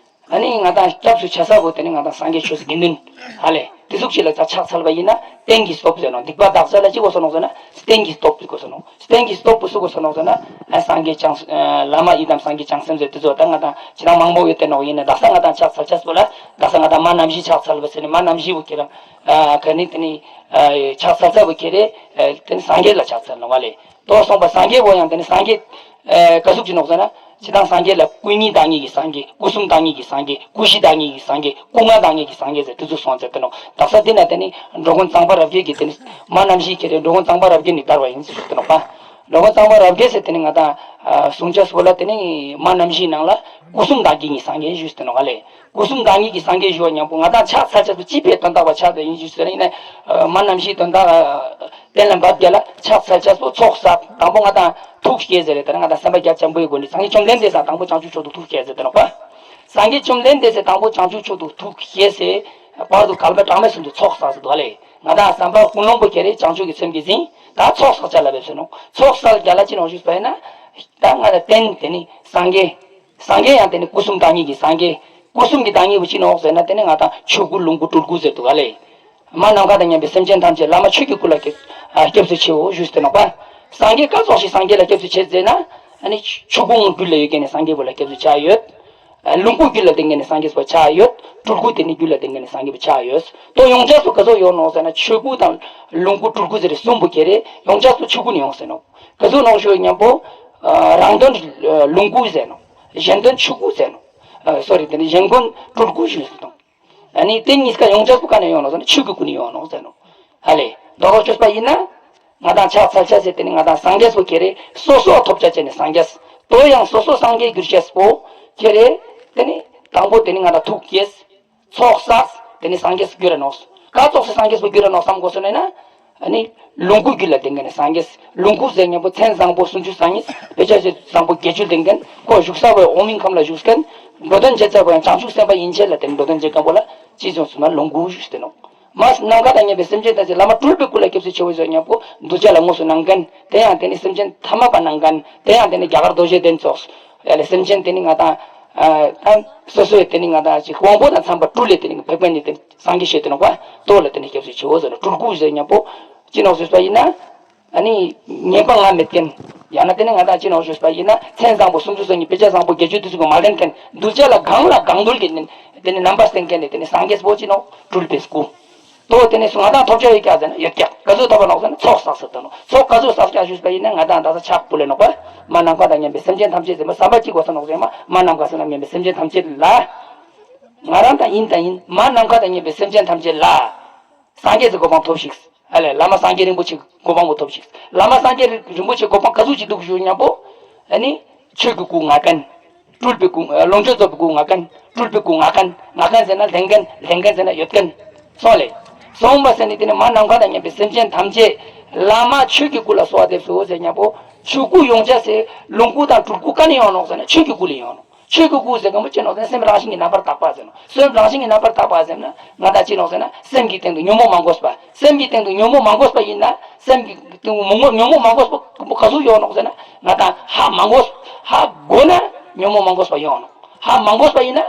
ཨ་ནི་ང་དང་སྐྱབས་སུ་ཆ་ས་བོ་དེ་ནི་ང་དང་སངས་རྒྱས་ཆོས་སྲིད་དགེ་འདུན་ཧ་ལས་དེ་ཟུག་ཅིག་ལ་ཕྱག་འཚལ་བ་ཡིན་ན་རྟེན་གྱི་སྟོབས་ཟེར་ནོག། སྡིག་པ་དག་བྱ་ལ་ཅི་དགོས་སོ་ནོག་ཟེར་ན་རྟེན་གྱི་སྟོབས་དགོས་སོ་ནོག། རྟེན་གྱི་སྟོབས་པོ་སུ་དགོས་སོ་ནོག་ཟེར་ན་ཨ་སངས་རྒྱས་བྱང་ཨ་བླ་མ་ཡི་དམ་སངས་རྒྱས་བྱང་སེམས་ཟེར་དེ་ཚོ་ད་ང་དང་ཅི་རང་མང་པོ་ཡོད་དེ་ནོག། ཡིན་ན་ད་ས་ང་དང་ཕྱག་འཚལ་ཆས་པོ་ལ་ད་ས་ང་དང་མ་ནམ་བཞི་ཕྱག་འཚལ་བ་ཟེར་ནི་མ་ནམ་བཞི་བོ་ཁྱེར་རང་ཨ་ག་ནི་དེ་ནི་ཨ་ཕྱག་འཚལ་ཚ་བོ་ཁྱེར་རེ་ཨ་དེ་ནི་སངས་རྒྱས་ལ་ཕྱག་འཚལ་ནོག་བ་ལས། དོ་སོང་པ་སངས་རྒྱས་པོ་ཡང་དེ་ནི་སངས་རྒྱས་ཨེ་ག་ཟུག་ཅིག་ནོག་ཟེར་ན། ཅི་དང་སངས་རྒྱས་ལ་སྐུ་གཉིས་བདག་ཉིད་ཀྱི་སངས་རྒྱས། སྐུ་གསུམ་བདག་ཉིད་ཀྱི་སངས་རྒྱས། སྐུ་བཞི་བདག་ཉིད་ཀྱི་སངས་རྒྱས། སྐུ་ལྔ་བདག་ཉིད་ཀྱི་སངས་རྒྱས་ཟེར་དེ་ཚོ་སོང་ཟེར་དེ་ནོག། དག་ས་དེ་ན་དེ་ནི་འགྲོ་མགོན་གཙང་པ་རབ་རྒྱས་ཀྱི་དེ་ནི་མ་ནམ་ཞིག་ཁྱེར་རེ་འགྲོ་མགོན་གཙང་པ་རབ་རྒྱས་ནི་དར་བ་ཡིན་ཟེར་དེ་ནོག་པ། འགྲོ་མགོན་གཙང་པ་རབ་རྒྱས་ཟེར་དེ་ནི་ང་དང་ཨ་གསུང་ཆ་སོ་ལ་དེ་ནི་མ་ནམ་ཞིག་ནང་ལ་སྐུ་གསུམ་བདག་ཉིད་ཀྱི་སངས་རྒྱས་ཞུས་དེ་ནོག་ལས། སྐུ་གསུམ་བདག་ཉིད་ཀྱི་སངས་རྒྱས་ཞུ་བ་མཉམ་པོ་ང་དང་ཕྱག་འཚལ་ཆས་སུ་ཅི་ཕའི་དོན་དག་པ་ཆགས་དེ་ཡིན་ཞུས་ཟེར་ན་ཡིན་ན་མ་ནམ་ཞིག་དོན་དག་གཏན་ལ་འབབ་རྒྱ་ལ་ཕྱག་འཚལ་ཆས་པོ་ཚོགས་བསགས་དང་པོ་ང་དང་ཐུགས་བསྐྱེད་ཟེར་རེད། ད་ང་དང་སེམས་པ་རྒྱ་ཆེན་པོའི་སྒོ་ནས་སངས་རྒྱས་བཅོམ་ལྡན་འདས་ས་དང་པོ་བྱང་ཆུབ་མཆོག་ཏུ་ཐུགས་བསྐྱེད་ཟེར་དེ་ནོག་པ། སངས་རྒྱས་བཅོམ་ལྡན་འདས་ས་དང་པོ་བྱང་ཆུབ་མཆོག་ཏུ་ཐུགས་བསྐྱེད་ཟེར་བར་དུ་བསྐལ་པ་གྲངས་མེད་གསུམ་དུ་ཚོགས་བསགས་ཟེར་འདུག་ལས། ང་དང་བསམ་པ་ཀུན་སློང་པོ་ཁྱེར་རེ་བྱང་ཆུབ་ཀྱི་སེམས་ཀྱིས་ཟིན་ད་ཚོགས་བསགས་ཆ་ལ་བབས་ཟེར་ནོག། ཚོགས་བསགས་རྒྱ་ལ་ཅི་ནོག་ཞུས་པ་ཡིན་ན། ད་ང་དང་རྟེན་དེ་ནི་སངས་རྒྱས། སངས་རྒྱས་ཡང་དེ་ནི་སྐུ་གསུམ་བདག་ཉིད་ཀྱི་སངས་རྒྱས། སྐུ་གསུམ་གྱི་བདག་ཉིད་པོ་ཅི་ནོག་ཟེར་ན་དེ་ནི་ང་དང་ཆོས་སྐུ་ལོངས་སྐུ་སྤྲུལ་སྐུ་ཟེར་འདུག་ག་ལས། མ་ནམ་མཁའ་དང་མཉམ་པའི་སེམས་ཅན་ཐམས་ཅད་བླ་མ་ཆོས་ཀྱི་སྐུ་ལ་སྐྱབས་ཨ་སྐྱབས་སུ་མཆིའོ་ཞུས་ཏེ་ནོག་པ། སངས་རྒྱས་ཀ་ཙོགས་ཤིག་སངས་རྒྱས་ལ་སྐྱབས་སུ་མཆི་ཟེར་ན། ཨ་ནི་ཆོས་སྐུ་ངོ་རྒྱུད་ལ་ཡོད་མཁན་ནི་སངས་རྒྱས་པོ་ལ་སྐྱབས་སུ་ཆ་ཡོད། ཨ་ལོངས་སྐུ་རྒྱུད་ལ་ལྡན་མཁན་ནི་སངས་རྒྱས་པོ་ཆ་ཡོད། སྤྲུལ་སྐུ་དེ་ནི་རྒྱུད་ལ་ལྡན་མཁན་ནི་སངས་རྒྱས་པོ་ཆ་ཡོད། དོ་ཡོངས་ཆས་སུ་ག་ཚོད་ཡོད་ནོག་ཟེར་ན་ཆོས་སྐུ་དང་ལོངས་སྐུ་སྤྲུལ་སྐུ་ཟེར་རེ་གསུམ་པོ་ཁྱེར་རེ་ཡོངས་ཆས་སུ་ཆོས་སྐུ་ནི་ཡོང་ཟེར་ནོག། ག་ཚོད་ནོག་ཞུ་མཉམ་པོ། ཨ་རང་དོན་ལོངས་སྐུ་ཟེར་ནོག། གཞན་དོན་ཆོས་སྐུ་ཟེར་ནོག། ཨ་སོ་རི་དེ་ནི་གཞན་དོན་སྤྲུལ་སྐུ་ཞུས་ཟེར་ནོག། ཨ་ནི་དེ་གཉིས་ཀ་ཡོངས་ཆས་སུ་ག་ནས་ཡོང་ནོག་ཟེར་ན་ཆོས་ཀྱི་སྐུ་ནས་ཡོང་ནོག་ཟེར་ནོག། ཧ་ལས། དོ་རོགས་བཅོས་པ་ཡིན་ན། ང་དང་ཕྱག་འཚལ་ཆས་ཟེར་དེ་ནི་ང་དང་སངས་རྒྱས་པོ་ཁྱེར་རེ་སོ་སོ་ཐོབ་བྱ་བྱས་ནས་སངས་རྒྱས། དོ་ཡང་སོ་སོ་སངས་རྒྱས་གྱུར་ཆས་པོ་ཁྱེར་རེ། དེ་ནི་དང་པོ་དེ་ནི་ང་དང་ཐུགས་བསྐྱེད། ཚོགས་བསགས། དེ་ནི་སངས་རྒྱས་སུ་གྱུར་ར་ནོག། ག་ཙོགས་སུ་སངས་རྒྱས་སུ་གྱུར་ར་ནོག་བསམ་དགོས་སོ་ནས་ན། ཨ་ནི་ལོངས་སྐུ་རྒྱུད་ལ་ལྡན་མཁན་ནི་སངས་རྒྱས། ལོངས་སྐུ་ཟེར་མཉམ་པོ་མཚན་བཟང་པོ་སུམ་ཅུ་རྩ་གཉིས། དཔེ་བྱད་བཟང་པོ་བརྒྱད་ཅུ་ལྡན་མཁན། ཁོ་བཞུགས་ས་བའི་འོག་མིན་ཁམས་ལ་བཞུགས་མཁན། འགྲོ་དོན་བྱེད་ཚར་བ་ཡང་བྱང་ཆུབ་སེམས་དཔའ་ཡན་ཆད་ལ་དེ་ནི་འགྲོ་དོན་བྱེད་མཁན་པོ་ལ་ཅི་བྱུང་སོང་ན་ལོངས་སྐུ་ཞུས་ཏེ་ནོག། མ་ནམ་མཁའ་དང་མཉམ་པའི་སེམས་ཅན་ཐམས་ཅད་བླ་མ་སྤྲུལ་པའི་སྐུ་ལ་སྐྱབས་སུ་མཆིའོ་ཟེར་མཉམ་པོ་གདུལ་བྱ་ལ་དངོས་སུ་གནང་མཁན། དེ་ཡང་དེ་ནི་སེམས་ཅན་ཐ་མལ་པ་གནང་མཁན། དེ་ཡང་དེ་ནི་རྒྱ་གར་རྡོ་རྗེ་གདན་ཙོགས། ཡ་ལས་སེམས་ཅན་དེ་ནི་ང་དང་། ཨ་ད་སོ་སོའི་དེ་ནི་ང་དང་ཅིག་དབང་པོ་དང་འཚམ་པ་སྤྲུལ་ལས་དེ་ནི་བེག་པན་ནི་དེ་སངས་རྒྱས་ཤེས་དེ་ནོག་པ། དོ་ལ་དེ་ནི་སྐྱབས་སུ་མཆིའོ་ཟེར་ན་སྤྲུལ་སྐུ་ཟེར་མཉམ་པོ། ཅི་ནོག་ཟེར་བ་ཡིན་ན། ཨ་ནི་ཉེས་པ་ལྔ་མེད་མཁན། ཡང་ན་དེ་ནི་ང་དང་ཅི་ནོག་ཞུས་པ་ཡིན་ན་མཚན་བཟང་པོ་སུམ་ཅུ་རྩ་གཉིས་དཔེ་བྱད་བཟང་པོ་བརྒྱད་ཅུ་དེ་ཚོ་གི་མ་ལྡན་མཁན། གདུལ་བྱ་ལ་གང་ལ་གང་འདུལ་གྱི་ནི་ དེ་ནི་རྣམ་པར་སེམས་བསྐྱེད་ནི་དེ་ནི་སངས་རྒྱས་པོ་ཅི་ནོག་སྤྲུལ་པའི་སྐུ། དོ་དེ་ནི་ང་དང་ཐོབ་བྱ་ཡོད་ཀྱག་ཟེར་ན་ཡོད་ཀྱག་ག་ཚོད་ཐོབ་པ་ནོག་ཟེར་ན་ཚོགས་བསགས་ཟེར་དོ་ནོག་ཚོགས་ག་ཚོད་བསགས་ཀྱག་ཞུས་པ་ཡིན་ན་ང་དང་ད་ས་ཕྱག་ཕུལ་ལེ་ནོག་པ། མ་ནམ་མཁའ་དང་མཉམ་པའི་སེམས་ཅན་ཐམས་ཅད་ཟེར་མ་བསམ་པ་གཅིག་གོ་ས་ནོག་ཟེར་མ་མ་ནམ་མཁའ་ས་ན་མཉམ་པའི་སེམས་ཅན་ཐམས་ཅད་ལ། ང་རང་དང་ཡིན་དང་ཡིན་མ་ནམ་མཁའ་དང་མཉམ་པའི་སེམས་ཅན་ཐམས་ཅད་ལ། སངས་རྒྱས་ཀྱི་གོ་འཕང་ཐོབ་ཤིག་ཨ་ལས་བླ་མ་སངས་རྒྱས་རིན་པོ་ཆེ་གོ་འཕང་པོ་ཐོབ་ཤིག་བླ་མ་སངས་རྒྱས་རིན་པོ་ཆེ་གོ་འཕང་ག་ཟུག་ཅིག་འདུག་ཞུ་སྙམ་པོ། ཨ་ནི། ཆོས་ཀྱི་སྐུ་ང་མཁན། སྤྲུལ་པའི་སྐུ་ལོངས་སྤྱོད་རྫོགས་པའི་སྐུ་ང་མཁན། སྤྲུལ་པའི་སྐུ་ང་མཁན་ང་མཁན་ཟེར་ན་ལྷན་མཁན་ལྷན་མཁན་ཟེར་ན་ཡོད་མཁན། སོང་ལས། སོང་བ་ཟེར་ནི་དེ་ནི་མ་ནམ་མཁའ་དང་མཉམ་པའི་སེམས་ཅན་ཐམས་ཅད། བླ་མ་ཆོས་ཀྱི་སྐུ་ལ་གསོལ་བ་འདེབས་སོ་ཟེར་སྙམ་པོ། ཆོས་སྐུ་ཡོངས་ཆ་སེ་ལོངས་སྐུ་དང་སྤྲུལ་སྐུ་ག་ནས་ཡོང་ནོག་ཟེར་ན་ཆོས་ཀྱི་སྐུ་ལས་ཡོང་ནོག་ཆོས་ཀྱི་སྐུ་ཟེར་མཁན་པོ་ཅི་ནོག་ཟེར་ན་སེམས་རང་བཞིན་གྱིས་རྣམ་པར་དག་པ་ཟེར་ནོག་སེམས་རང་བཞིན་གྱིས་རྣམ་པར་དག་པ་ཟེར་ན་ང་དང་ཅི་ནོག་ཟེར་ན་སེམས་ཀྱི་སྟེང་དུ་ཉོན་མོངས་མ་གོས་པ། སེམས་ཀྱི་སྟེང་དུ་ཉོན་མོངས་མ་གོས་པ་ཡིན་ན་སེམས་ཀྱི་སྟེང་དུ་མོངས་ཉོན་མོངས་མ་གོས་པ་ག་ཟུག་ཡོང་ནོག་ཟེར་ན་ང་དང་ཧ་མ་གོས། ཧ་གོ་ན་ཉོན་མོངས་མ་གོས་པ་ཡོང་ནོག་ཧ་མ་གོས་པ་ཡིན་ན།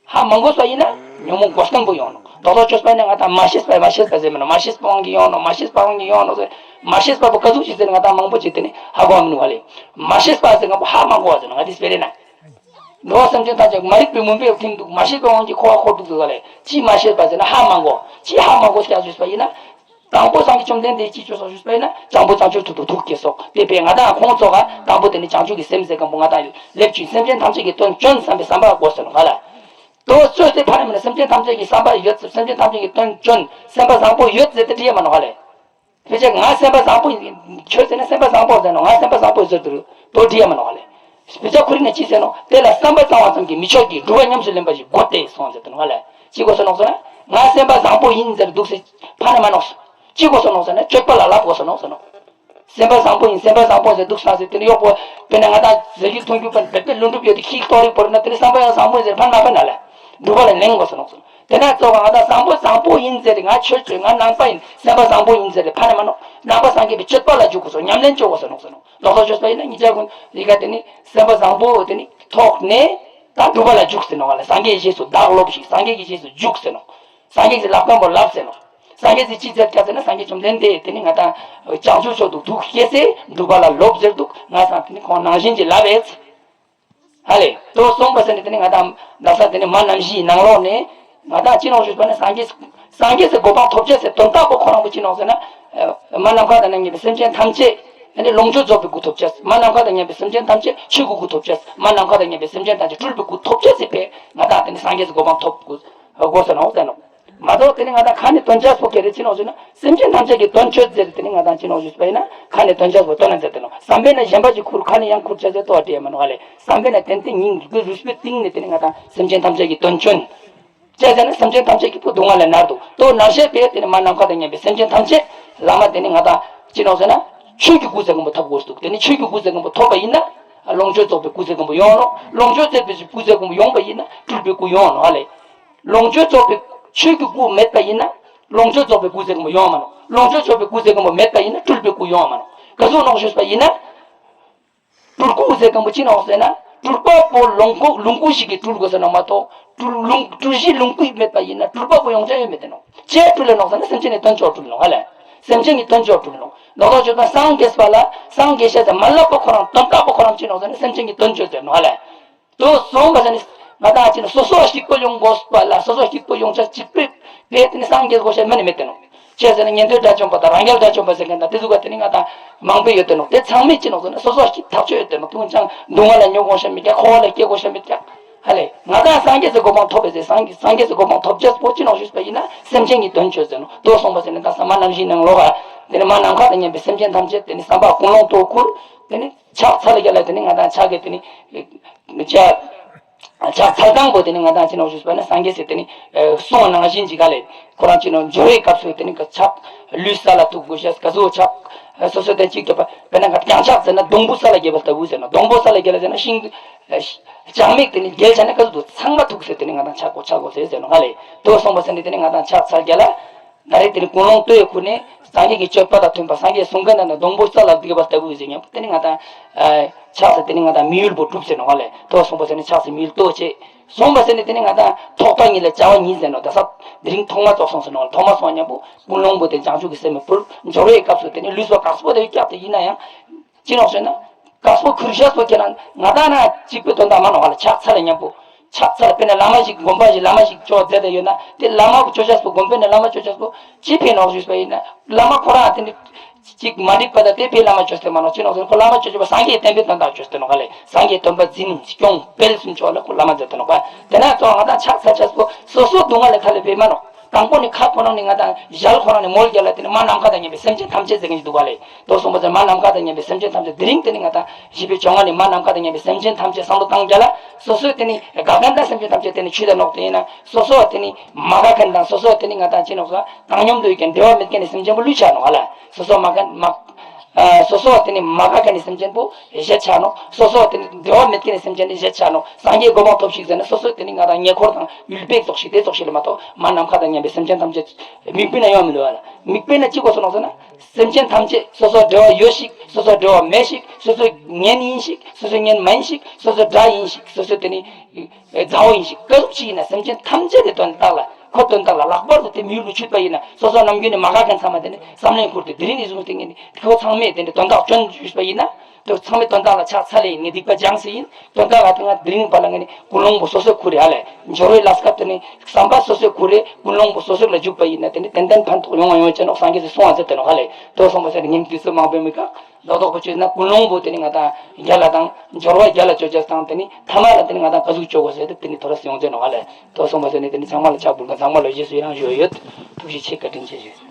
ཧ་མ་གོས་པ་ཡིན་ན་ཉོན་མོངས་གོས་སྟངས་པོ་ཡོང་ནོག་རྡོག་རྡོག་བཅོས་པ་ཡིན་ན་ང་དང་མ་ཤེས་པ་མ་ཤེས་པ་ཟེར་མིན་ནོག་མ་ཤེས་པ་དབང་གིས་ཡོང་ནོག་མ་ཤེས་པ་དབང་གིས་ཡོང་ནོག་ཟེར། མ་ཤེས་པ་པོ་ག་ཟུག་ཅིག་ཟེར་ན་ང་དང་མང་པོ་ཅིག་དེ་ནི་ཧ་གོ་མི་ནུས་པ་ལས། མ་ཤེས་པ་ཟེར་མཁན་པོ་ཧ་མ་གོ་བ་ཟེར་ནོག་ང་དེ་སྤེལ་རེ་ན། འགྲོ་བ་སེམས་ཅན་ཐམས་ཅད་མ་རིག་པའི་མུན་པས་ཁེངས་འདུག་མ་ཤེས་པའི་དབང་གིས་འཁོར་བར་འཁོར་འདུག་ཟེར་བ་ལས་ཅི་མ་ཤེས་པ་ཟེར་ན་ཧ་མ་གོ། ཅི་ཧ་མ་གོ་སྐྱག་ཞུས་པ་ཡིན་ན། དང་པོ་སངས་རྒྱས་བཅོམ་ལྡན་འདས་ཀྱིས་ཅི་བྱས་སོ་ཞུས་པ་ཡིན་ན་བྱང་བུ་བྱང་ཆུབ་ཏུ་ཐུགས་བསྐྱེད་སོགས་དེ་བས་ང་དང་ཁོང་ཚོ་ག་དང་པོ་དེ་ནི་བྱང་ཆུབ་ཀྱི་སེམས་ཟེར་མཁན་པོ་ང་དང་ལེབ་ཅིག་སེམས་ཅན་ཐམས་ཅད་ཀྱི་དོན་བཅོན་བསམ་པའི་བསམ་པ་དགོས་ཟེར་ནོག་ང་ལ། དོ་བཅོས་ཏེ་ཕ་རེ་མིན་ན་སེམས་ཅན་ཐམས་ཅད་ཀྱི་བསམ་པ་ཡོད་ཚེ་སེམས་ཅན་ཐམས་ཅད་ཀྱི་དོན་བཅོན་སེམས་པ་བཟང་པོ་ཡོད་ཟེར་ཏེ་བྲིས་ཡ་མ་ནོག་ང་ལ། ཕལ་ཆེར་ང་སེམས་པ་བཟང་པོ་ཡིན། ཁྱོད་ཟེར་ན་སེམས་པ་བཟང་པོ་ཟེར་ནོག་ང་སེམས་པ་བཟང་པོ་ཟེར་དུ་དོ་བྲིས་ཡ་མ་ནོག་ལེ། ཕལ་ཆེར་ཁོ་རང་ནས་ཅི་ཟེར་ནོག་དེ་ལ་བསམ་པ་བཟང་བ་ཙམ་གྱིས་མི་ཆོག་གི་སྒྲུབ་པ་ཉམས་སུ་ལེན་པ་ཞིག་དགོས་ཏེ་གསུངས་ཟེར་དུ་ནོག་ལེ། ཅི་དགོས་སོ་ནོག་ཟེར་ན་ང་སེམས་པ་བཟང་པོ་ཡིན་ཟེར་འདུག་ཟེར་ཕ་ནས་མ་ནོག་ཅི་དགོས་སོ་ནོག་ཟེར་ན་སྤྱོད་པ་ལ་བསླབ་དགོས་སོ་ནོག་ཟེར་ནོག་སེམས་པ་བཟང་པོ་ཡིན་སེམས་པ་བཟང་པོ་ཟེར་འདུག་ས་ཟེར་དེ་ནི་གཡོག་པོ་དཔེར་ན་ང་དང་ཟེར་རྒྱུ་མཐོང་རྒྱུ་པ་བེད་པའི་ལུང་སྒྲུབ་ཡོད་དེ་ཁྱི་གཏོར་རིགས་བོར་ན་དེ་ནི་བསམ་པ་ཡང་བཟང་པོ་ཡིན་ཟེར་ཕ་ནས་མ་ཕན་ན་ལེ། སྒྲུབ་པ་ལ་ལེན་དགོས་སོ་ནོག་ཟེར་ནོག་དེ་ན་གཙོ་བོ་ང་དང་བཟང་པོ་བཟང་པོ་ཡིན་ཟེར་ཏེ་ང་ཆོས་སྤྱོད་ང་ནང་པ་ཡིན་སེམས་པ་བཟང་པོ་ཡིན་ཟེར་ཏེ་ཕ་ནས་མ་ནོག་ནང་པ་སངས་རྒྱས་པའི་སྤྱོད་པ་ལ་འཇུག་དགོས་སོ་ཉམས་ལེན་བཅོ་དགོས་སོ་ནོག་ཟེར་ནོག་ལོག་ལྟ་བཅོས་པ་ཡིན་ན་ཉིད་ཅག་ཀུན་ཡི་ག་དེ་ནི་སེམས་པ་བཟང་པོ་དེ་ནི་ཐོག་ནས་ད་སྒྲུབ་པ་ལ་འཇུག་ཟེར་ནོག་ལ་སངས་རྒྱས་རྗེས་སུ་བདག་སློབས་ཤིག་སངས་རྒྱས་ཀྱི་རྗེས་སུ་འཇུག་ཟེར་ནོག་སངས་རྒྱས་ཀྱི་ལབ་མཁན་པོ་ལབ་ཟེར་ནོག་སངས་རྒྱས་ཀྱིས་ཅི་མཛད་ཀྱག་ཟེར་ན་སངས་རྒྱས་བཅོམ་ལྡན་འདས་དེ་ནི་ང་དང་བྱང་ཆུབ་མཆོག་ཏུ་ཐུགས་བསྐྱེད་སེ་སྒྲུབ་པ་ལ་སློབས་ཟེར་འདུག་ང་ཚང་དེ་ནི་ཁོང་ནང་བཞིན་གྱི་ལབ་ཨེ་ཚེ། ཧ་ལས། དོ་གསུངས་པ་ཟེར་ནས་དེ་ནི་ང་དང་ལབ་ས་དེ་ནི་མ་ནམ་བཞིའི་ནང་ལོགས་ནས་ང་དང་ཅི་ནོག་ཞུས་པ་ནི་སངས་རྒྱས་སངས་རྒྱས་སུ་གོ་འཕང་ཐོབ་ཅེས་སི་དོན་དག་པོ་ཁོ་རང་པོ་ཅི་ནོག་ཟེར་ན། མ་ནམ་མཁའ་དང་མཉམ་པའི་སེམས་ཅན་ཐམས་ཅད་ཨ་ནི་ལོངས་སྤྱོད་རྫོགས་པའི་སྐུ་ཐོབ་ཅེས་མ་ནམ་མཁའ་དང་མཉམ་པའི་སེམས་ཅན་ཐམས་ཅད་ཆོས་ཀྱི་སྐུ་ཐོབ་ཅེས་མ་ནམ་མཁའ་དང་མཉམ་པའི་སེམས་ཅན་ཐམས་ཅད་སྤྲུལ་པའི་སྐུ་ཐོབ་ཅེས་སི་ཕིའ་ང་དང་དེ་ནི་སངས་རྒྱས་སུ་གོ་འཕང་ཐོབ་དགོས་ཟེར་ནོག་ཟེར་ནོག་མ་གཏོགས་དེ་ནི་ང་དང་ཁ་ནས་དོན་ཅེས་པོ་ག་རེ་ཅི་ནོག་ཟེར་ན་སེམས་ཅན་ཐམས་ཅད་ཀྱི་དོན་བཅོ་ཟེར་དེ་ནི་ང་དང་ཅི་ནོག་ཞུས་པ་ཡིན་ན་ཁ་ནས་དོན་ཅེས་པོ་དོན་ན་ཟེར་དེ་ནོག་བསམ་པས་ན་གཞན་པ་ཞིག་ཁུར་ཁ་ནས་ཡང་ཁུར་ཅེས་ཟེར་ལྟོ་བ་བྲིས་ཡ་མ་ནོག་ལེ། བསམ་པས་ན་ཏན་ཏན་སྙིང་གི་རུས་པའི་གཏིང་ནས་དེ་ནི་ང་དང་སེམས་ཅན་ཐམས་ཅད་ཀྱི་དོན་བཅོ། ཅི་ཟེར་ན་སེམས་ཅན་ཐམས་ཅད་ཀྱི་སྡུག་བསྔལ་ལས་མནར་འདུག་དོ་ནང་བཞིན་པས་དེ་ནི་མ་ནམ་མཁའ་དང་མཉམ་པའི་སེམས་ཅན་ཐམས་ཅད་བླ་མ་དེ་ནི་ང་དང་ཅི་ནོག་ཟེར་ན་ཆོས་ཀྱི་སྐུ་ཟེར་མཁན་པོ་ཐོབ་དགོས་འདུག་དེ་ནི་ཆོས་ཀྱི་སྐུ་ཟེར་མཁན་པོ་ཐོབ་པ་ཡིན་ན་ལོངས་སྤྱོད་རྫོགས་པའི་སྐུ་ཟེར་མཁན་པོ་ཡོང་ནོག་ལོངས་སྤྱོད་རྫོགས་པའི་སྐུ་ཟེར་མཁན་པོ་ཡོང་པ་ཡིན་ན་སྤྲུལ་པའི་སྐུ་ཡོང་ནོག་ཨ་ལེ། ལོངས་སྤྱོད་རྫོགས་པའི་ཆོས་ཀྱི་སྐུ་མེད་པ་ཡིན་ན་ལོངས་སྤྱོད་རྫོགས་པའི་སྐུ་ཟེར་མཁན་པོ་ཡོང་མ་ནོག་ལོངས་སྤྱོད་རྫོགས་པའི་སྐུ་ཟེར་མཁན་པོ་མེད་པ་ཡིན་ན་སྤྲུལ་པའི་སྐུ་ཡོང་མ་ནོག་ག་ཟུག་ནོག་ཞུས་པ་ཡིན་ན། སྤྲུལ་སྐུ་ཟེར་མཁན་པོ་ཅི་ནོག་ཟེར་ན། སྤྲུལ་པ་པོ་ལོངས་སྐུ་ལོངས་སྐུ་ཞིག་གིས་སྤྲུལ་དགོས་ཟེར་ནོག་མ་གཏོགས། སྤྲུལ་ལོངས་སྤྲུལ་གཞི་ལོངས་སྐུ་མེད་པ་ཡིན་ན་སྤྲུལ་པ་པོ་ཡོང་ཆ་ཡོད་མེད་དེ་ནོག་ཅི་སྤྲུལ་ལེ་ནོག་ཟེར་ན་སེམས་ཅན་ནི་དོན་བཅོ་སྤྲུལ་ནོག་ཧ་ལེ། སེམས་ཅན་གྱི་དོན་བཅོ་སྤྲུལ་ནོག་ལོག་ལྟ་བཅོས་ན་སངས་རྒྱས་པ་ལ་སངས་རྒྱས་ཤ་ཟེར་མ་ལབ་པ་ཁོ་རང་དོན་དག་པོ་ཁོ་རང་ཅི་ནོག་ཟེར་ན་སེམས་ཅན་གྱི་དོན་བཅོ་ཟེར་ནོག་ཧ་ལེ། དོ་གསུངས་པ་ཟེར་ནི། ང་དང་ཅི་ན་སོ་སོ་གཅིག་པོ་ཡོང་དགོས་པ་ལ་སོ་སོ་གཅིག་པོ་ཡོང་ཆ་གཅིག་པོས་དེ་ནི་སངས་རྒྱས་དགོས་ཤ་མེད་ནི་མེད་དེ་ནོག་ཅི་ཟེར་ན་ཉན་ཐོས་དགྲ་བཅོམ་པ་དང་རང་རྒྱལ་དགྲ་བཅོམ་པ་ཟེར་མཁན་དང་དེ་ཚོ་ག་དེ་ནི་ང་དང་མང་པོ་ཡོད་དེ་ནོག་དེ་ཚང་མས་ཅི་ནོག་ཟེར་ན་སོ་སོ་གཅིག་ཐག་ཆོད་ཡོད་དེ་ནོག་དུང་ཅང་སྡུག་བསྔལ་ལ་སྐྱེ་དགོས་ཤ་མེད་ཀྱག་འཁོར་བ་ལ་སྐྱེ་དགོས་ཤ་མེད་ཀྱག་ཧ་ལེ། ང་དང་སངས་རྒྱས་སུ་གོ་འཕང་ཐོབ་པའི་ཟེར་སངས་རྒྱས་སངས་རྒྱས་སུ་གོ་འཕང་ཐོབ་ཅེས་པོ་ཅི་ནོག་ཞུས་པ་ཡིན་ན་སེམས་ཅན་གྱི་དོན་བཅོ་ཟེར་ནོག་དོ་གསུངས་པ་ཟེར་ནི་ད་ས་མ་ནམ་མཁའི་ནང་ལོགས་ཀ་དེ་ནི་མ་ནམ་མཁའ་དང་མཉམ་པའི་སེམས་ཅན་ཐམས་ཅད་དེ་ནི་བསམ་པ་ཀུན་སློང་དུ་ཁུར། དེ་ནི་ཕྱག་འཚལ་ལ་རྒྱ་ལ་དེ་ནི་ང་དང་ཕྱག་གི་དེ་ནི། ཕྱག་ཕྱག་འཚལ་སྟངས་པོ་དེ་ནི་ང་དང་ཅི་ནོག་ཞུས་པ་ན་སངས་རྒྱས་སི་དེ་ནི་གསུང་ནང་བཞིན་གྱི་ག་ལེ། ཁོ་རང་ཅི་ནོག་སྦྱོར་བའི་སྐབས་སུ་དེ་ནི་ཕྱག་ལུས་ས་ལ་ཐུག་དགོས་ཤ་ག་ཟུག་ཕྱག་སོ་སོ་དེ་གཅིག་ཏུ་པ་དཔེར་ན་ང་རྒྱང་ཕྱག་ཟེར་ན་སྡོང་པོ་ས་ལ་རྒྱལ་བ་ལྟ་བུ་ཟེར་ན་སྡོང་པོ་ས་ལ་རྒྱལ་ལ་ཟེར་ན་ཤིང་། ལྗང་མིག་དེ་ནི་རྒྱལ་ཆ་ན་ག་ཟུག་འདུག་ཚང་མ་ཐུག་ཟེར་དེ་ནི་ང་དང་ཕྱག་གོ་ཕྱག་གོ་ཟེར་ཟེར་ནོག་ཧ་ལེ། དོ་གསུངས་པ་ཟེར་ནི་དེ་ནི་ང་དང་ཕྱག་འཚལ་རྒྱ་ལ། ད་རེས་དེ་ནི་ཀུན་སློང་ལྟོས་ཁུར་ནས་སངས་རྒྱས་ཀྱི་སྤྱོད་པ་དང་མཐུན་པ་སངས་རྒྱས་གསུང་མཁན་དང་ནི་སྡོང་པོ་ས་ལ་རྒྱལ་བ་ལྟ་བུ་ཟེར་སྙམ་དེ་ནི་ང་དང་། ཕྱག་ཟེར་དེ་ནི་ང་དང་དམིགས་ཡུལ་པོ་གྲུབ་ཟེར་ནོག་ཧ་ལེ། དོ་གསུངས་པ་ཟེར་ནི་ཕྱག་ཟེར་དམིགས་ཡུལ་ལྟོས་བྱེད། གསུངས་པ་ཟེར་ནི་དེ་ནི་ང་དང་ཐོག་མཐའ་གཉིས་ལ་བྱ་བ་གཉིས་ཟེར་ནོག་ད་ས་དེ་རིང་ཐོག་མ་ཙོགས་སོང་ཟེར་ནོག་ལ་ཐོག་མ་སོང་སྙམ་པོ་ཀུན་སློང་པོ་དེ་བྱང་ཆུབ་ཀྱི་སེམས་མི་ཕུར་སྦྱོར་བའི་སྐབས་སུ་དེ་ནི་ལུས་པོ་དཀགས་པོ་དེ་སྐྱབས་དེ་ཡིན་ན་ཡང་། ཅི་ནོག་ཟེར་ན། དཀགས་པོ་ཁུར་ཤ་སོགས་ཁྱེད་རང་ང་དང་ན་གཅིག་པུའི་དོན་དག་མ་ནོག་ཧ་ལེ་ཕྱག་འཚལ་ལ་སྙམ་པོ། ཕྱག་འཚལ་ལ་དཔེར་ན་བླ་མ་ཞིག་དགོན་པ་ཞིག་བླ་མ་ཞིག་ཅོག་མཛད་དེ་ཡོད་ན་དེ་བླ་མ་ཅོ་ཆས་པོ་དགོན་པའི་ནང་བླ་མ་ཅོ་ཆས་པོ་ཅི་ཕན་ནོག་ཞུས་པ་ཡིན་ན་བླ་མ་ཁོ་རང་དེ་ནི་ཅིག་མ་འགྲིག་པ་དང་དེ་ཕའི་བླ་མ་ཅོས་ཏེ་མ་ནོག་ཅི་ནོག་ཟེར་ན་ཁོ་བླ་མ་ཅོ་ཅོ་པ་སངས་རྒྱས་བསྟན་པའི་དོན་དག་ཅོས་ཏེ་ནོག་ལེ། སངས་རྒྱས་སྟོན་པ་འཛིན་སྐྱོང་སྤེལ་གསུམ་ཅོག་ལ་ཁོ་བླ་མ་མཛད་དེ་ནོག་པ། དེ་ན་ཙོགས་ང་དང་ཕྱག་འཚལ་ཆས་པོ་སོ་སོ་སྡུག་བསྔལ་ལས་ཐར་ལས་ཕེ་མ་ནོག་དང་པོ་ནི་ཁ་ཁོ་རང་ནི་ང་དང་ཞལ་ཁོ་རང་ནི་མོལ་རྒྱ་ལ་དེ་ནི་མ་ནམ་མཁའ་དང་མཉམ་པའི་སེམས་ཅན་ཐམས་ཅད་ཟེར་མཁན་ཞིག་འདུག་ག་ལེ། དོ་གསུངས་པ་ཟེར་མ་ནམ་མཁའ་དང་མཉམ་པའི་སེམས་ཅན་ཐམས་ཅད་དེ་རིང་དེ་ནི་ང་དང་བཞི་པའི་བཅོ་ལྔ་ནི་མ་ནམ་མཁའ་དང་མཉམ་པའི་སེམས་ཅན་ཐམས་ཅད་བསམ་བློ་བཏང་རྒྱ་ལ་སོ་སོའི་དེ་ནི་དགའ་མཁན་དང་སེམས་ཅན་ཐམས་ཅད་དེ་ནི་ཆུད་ད་ནོག་དེ་ཡིན་ན་སོ་སོ་དེ་ནི་མ་དགའ་མཁན་དང་སོ་སོ་དེ་ནི་ང་དང་ཅི་ནོག་ཟེར་བཏང་སྙོམས་དུ་ཡོད་མཁན་འབྲེལ་བ་མེད་མཁན་ནི་སེམས་ཅན་པོ་བླུས་ཆ་ནོག་ཧ་ལ། སོ་སོ་མ་དགའ་མ་ཨ་སོ་སོ་དེ་ནི་མ་དགའ་མཁན་ནི་སེམས་ཅན་པོ་བཞེད་ཆ་ནོག་སོ་སོ་དེ་ནི་འབྲེལ་བ་མེད་མཁན་ནི་སེམས་ཅན་ནི་བཞེད་ཆ་ནོག་སངས་རྒྱས་གོ་འཕང་ཐོབ་ཤིག་ཟེར་ན་སོ་སོ་དེ་ནི་ང་དང་ཉེ་འཁོར་དང་ཡུལ་པའི་ཙོགས་ཤིག་དེ་ཙོགས་ཤིག་ལ་མ་གཏོགས་མ་ནམ་མཁའ་དང་མཉམ་པའི་སེམས་ཅན་ཐམས་ཅད་མིག་དཔེ་ན་ཡོང་མི་འདུག་ཨ་ལ། མིག་དཔེ་ན་ཅི་གོ་སོང་ནོག་ཟེར་ན། སེམས་ཅན་ཐམས་ཅད་སོ་སོ་འབྲེལ་བ་ཡོད་ཞིག་སོ་སོ་འབྲེལ་བ་མེད་ཞིག་སོ་སོ་གཉེན་ཡིན་ཞིག་སོ་སོ་གཉེན་མ་ཡིན་ཞིག་སོ་སོ་དགྲ་ཡིན་ཞིག་སོ་སོ་དེ་ནི་མཛའ་བོ་ཡིན་ཞིག་ག་ཟུག་ཅིག་ཡིན་ན་སེམས་ཅན་ཐམས་ཅད་དེ་དོན་དག་ལ་ཁོ་དོན་དག་ལ་ལྷག་པར་དུ་དེ་མི་ཡུལ་དུ་ཆུད་པ་ཡིན་ན་སོ་སོ་ནམ་རྒྱུན་ནས་མ་དགའ་མཁན་ཚང་མ་དེ་ནི་བསམ་བློའི་ཁུར་དེ་དེ་རིང་ནས་བཟུང་སྟེ་ངས་ནི་ཁོ་ཚང་མས་དེ་འདྲ་དོན་དག་སྐྱོན་ཞུས་པ་ཡིན་ན། དེ་ཚང་མས་དོན་དག་ལ་ཕྱག་འཚལ་ལེ་ཡིན་ངས་སྡིག་པ་སྦྱངས་སེ་ཡིན། དོན་དག་ལ་དེ་ང་དེ་རིང་བར་ལ་ངས་ནི་ཀུན་སློང་པོ་སོ་སོའི་ཁུར་རེ་ཧ་ལས་འབྱོར་བའི་ལས་སྐབས་དེ་ནི་བསམ་པ་སོ་སོའི་ཁུར་རེ་ཀུན་སློང་པོ་སོ་སོ་ལ་འཇུག་པ་ཡིན་ན་དེ་ནི་ཏན་ཏན་ཕན་ཐོགས་ཡོང་བ་ཡོང་བ་ཅན་ནོག་སངས་རྒྱས་སུ་གསུང་བ་མཛད་དེ་ནོག་ཧ་ལས། དོ་གསུངས་པ་ཟེར་ནི་ངས་དུས་ཚོད་མང་པོའི་མི་ཁག་ལོ་ཏོག་པོ་བཅོས་ན་ཀུན་སློང་པོ་དེ་ནི་ང་དང་རྒྱ་ལ་དང་འབྱོར་བ་རྒྱ་ལ་བཅོ་བྱ་དང་དེ་ནི་ཐ་མ་ལ་དེ་ནི་ང་དང་ག་ཟུག་བཅོ་དགོས་ཟེར་ཏེ་དེ་ནི་ཐོ་རས་ཡོང་ཚེ་ནོ་ཧ་ལས། དོ་གསུངས་པ་ཟེར་ནི་དེ་ནི་ཚང་མ་ལ་ཕྱག་འབུལ་ག་ཚང་མ་ལ་རྗེས་སུ་ཡི་རང་ཞུ་ཡོད། ཐུགས་རྗེ་ཆེ་བཀའ་དྲིན་ཆེ་ཞུ།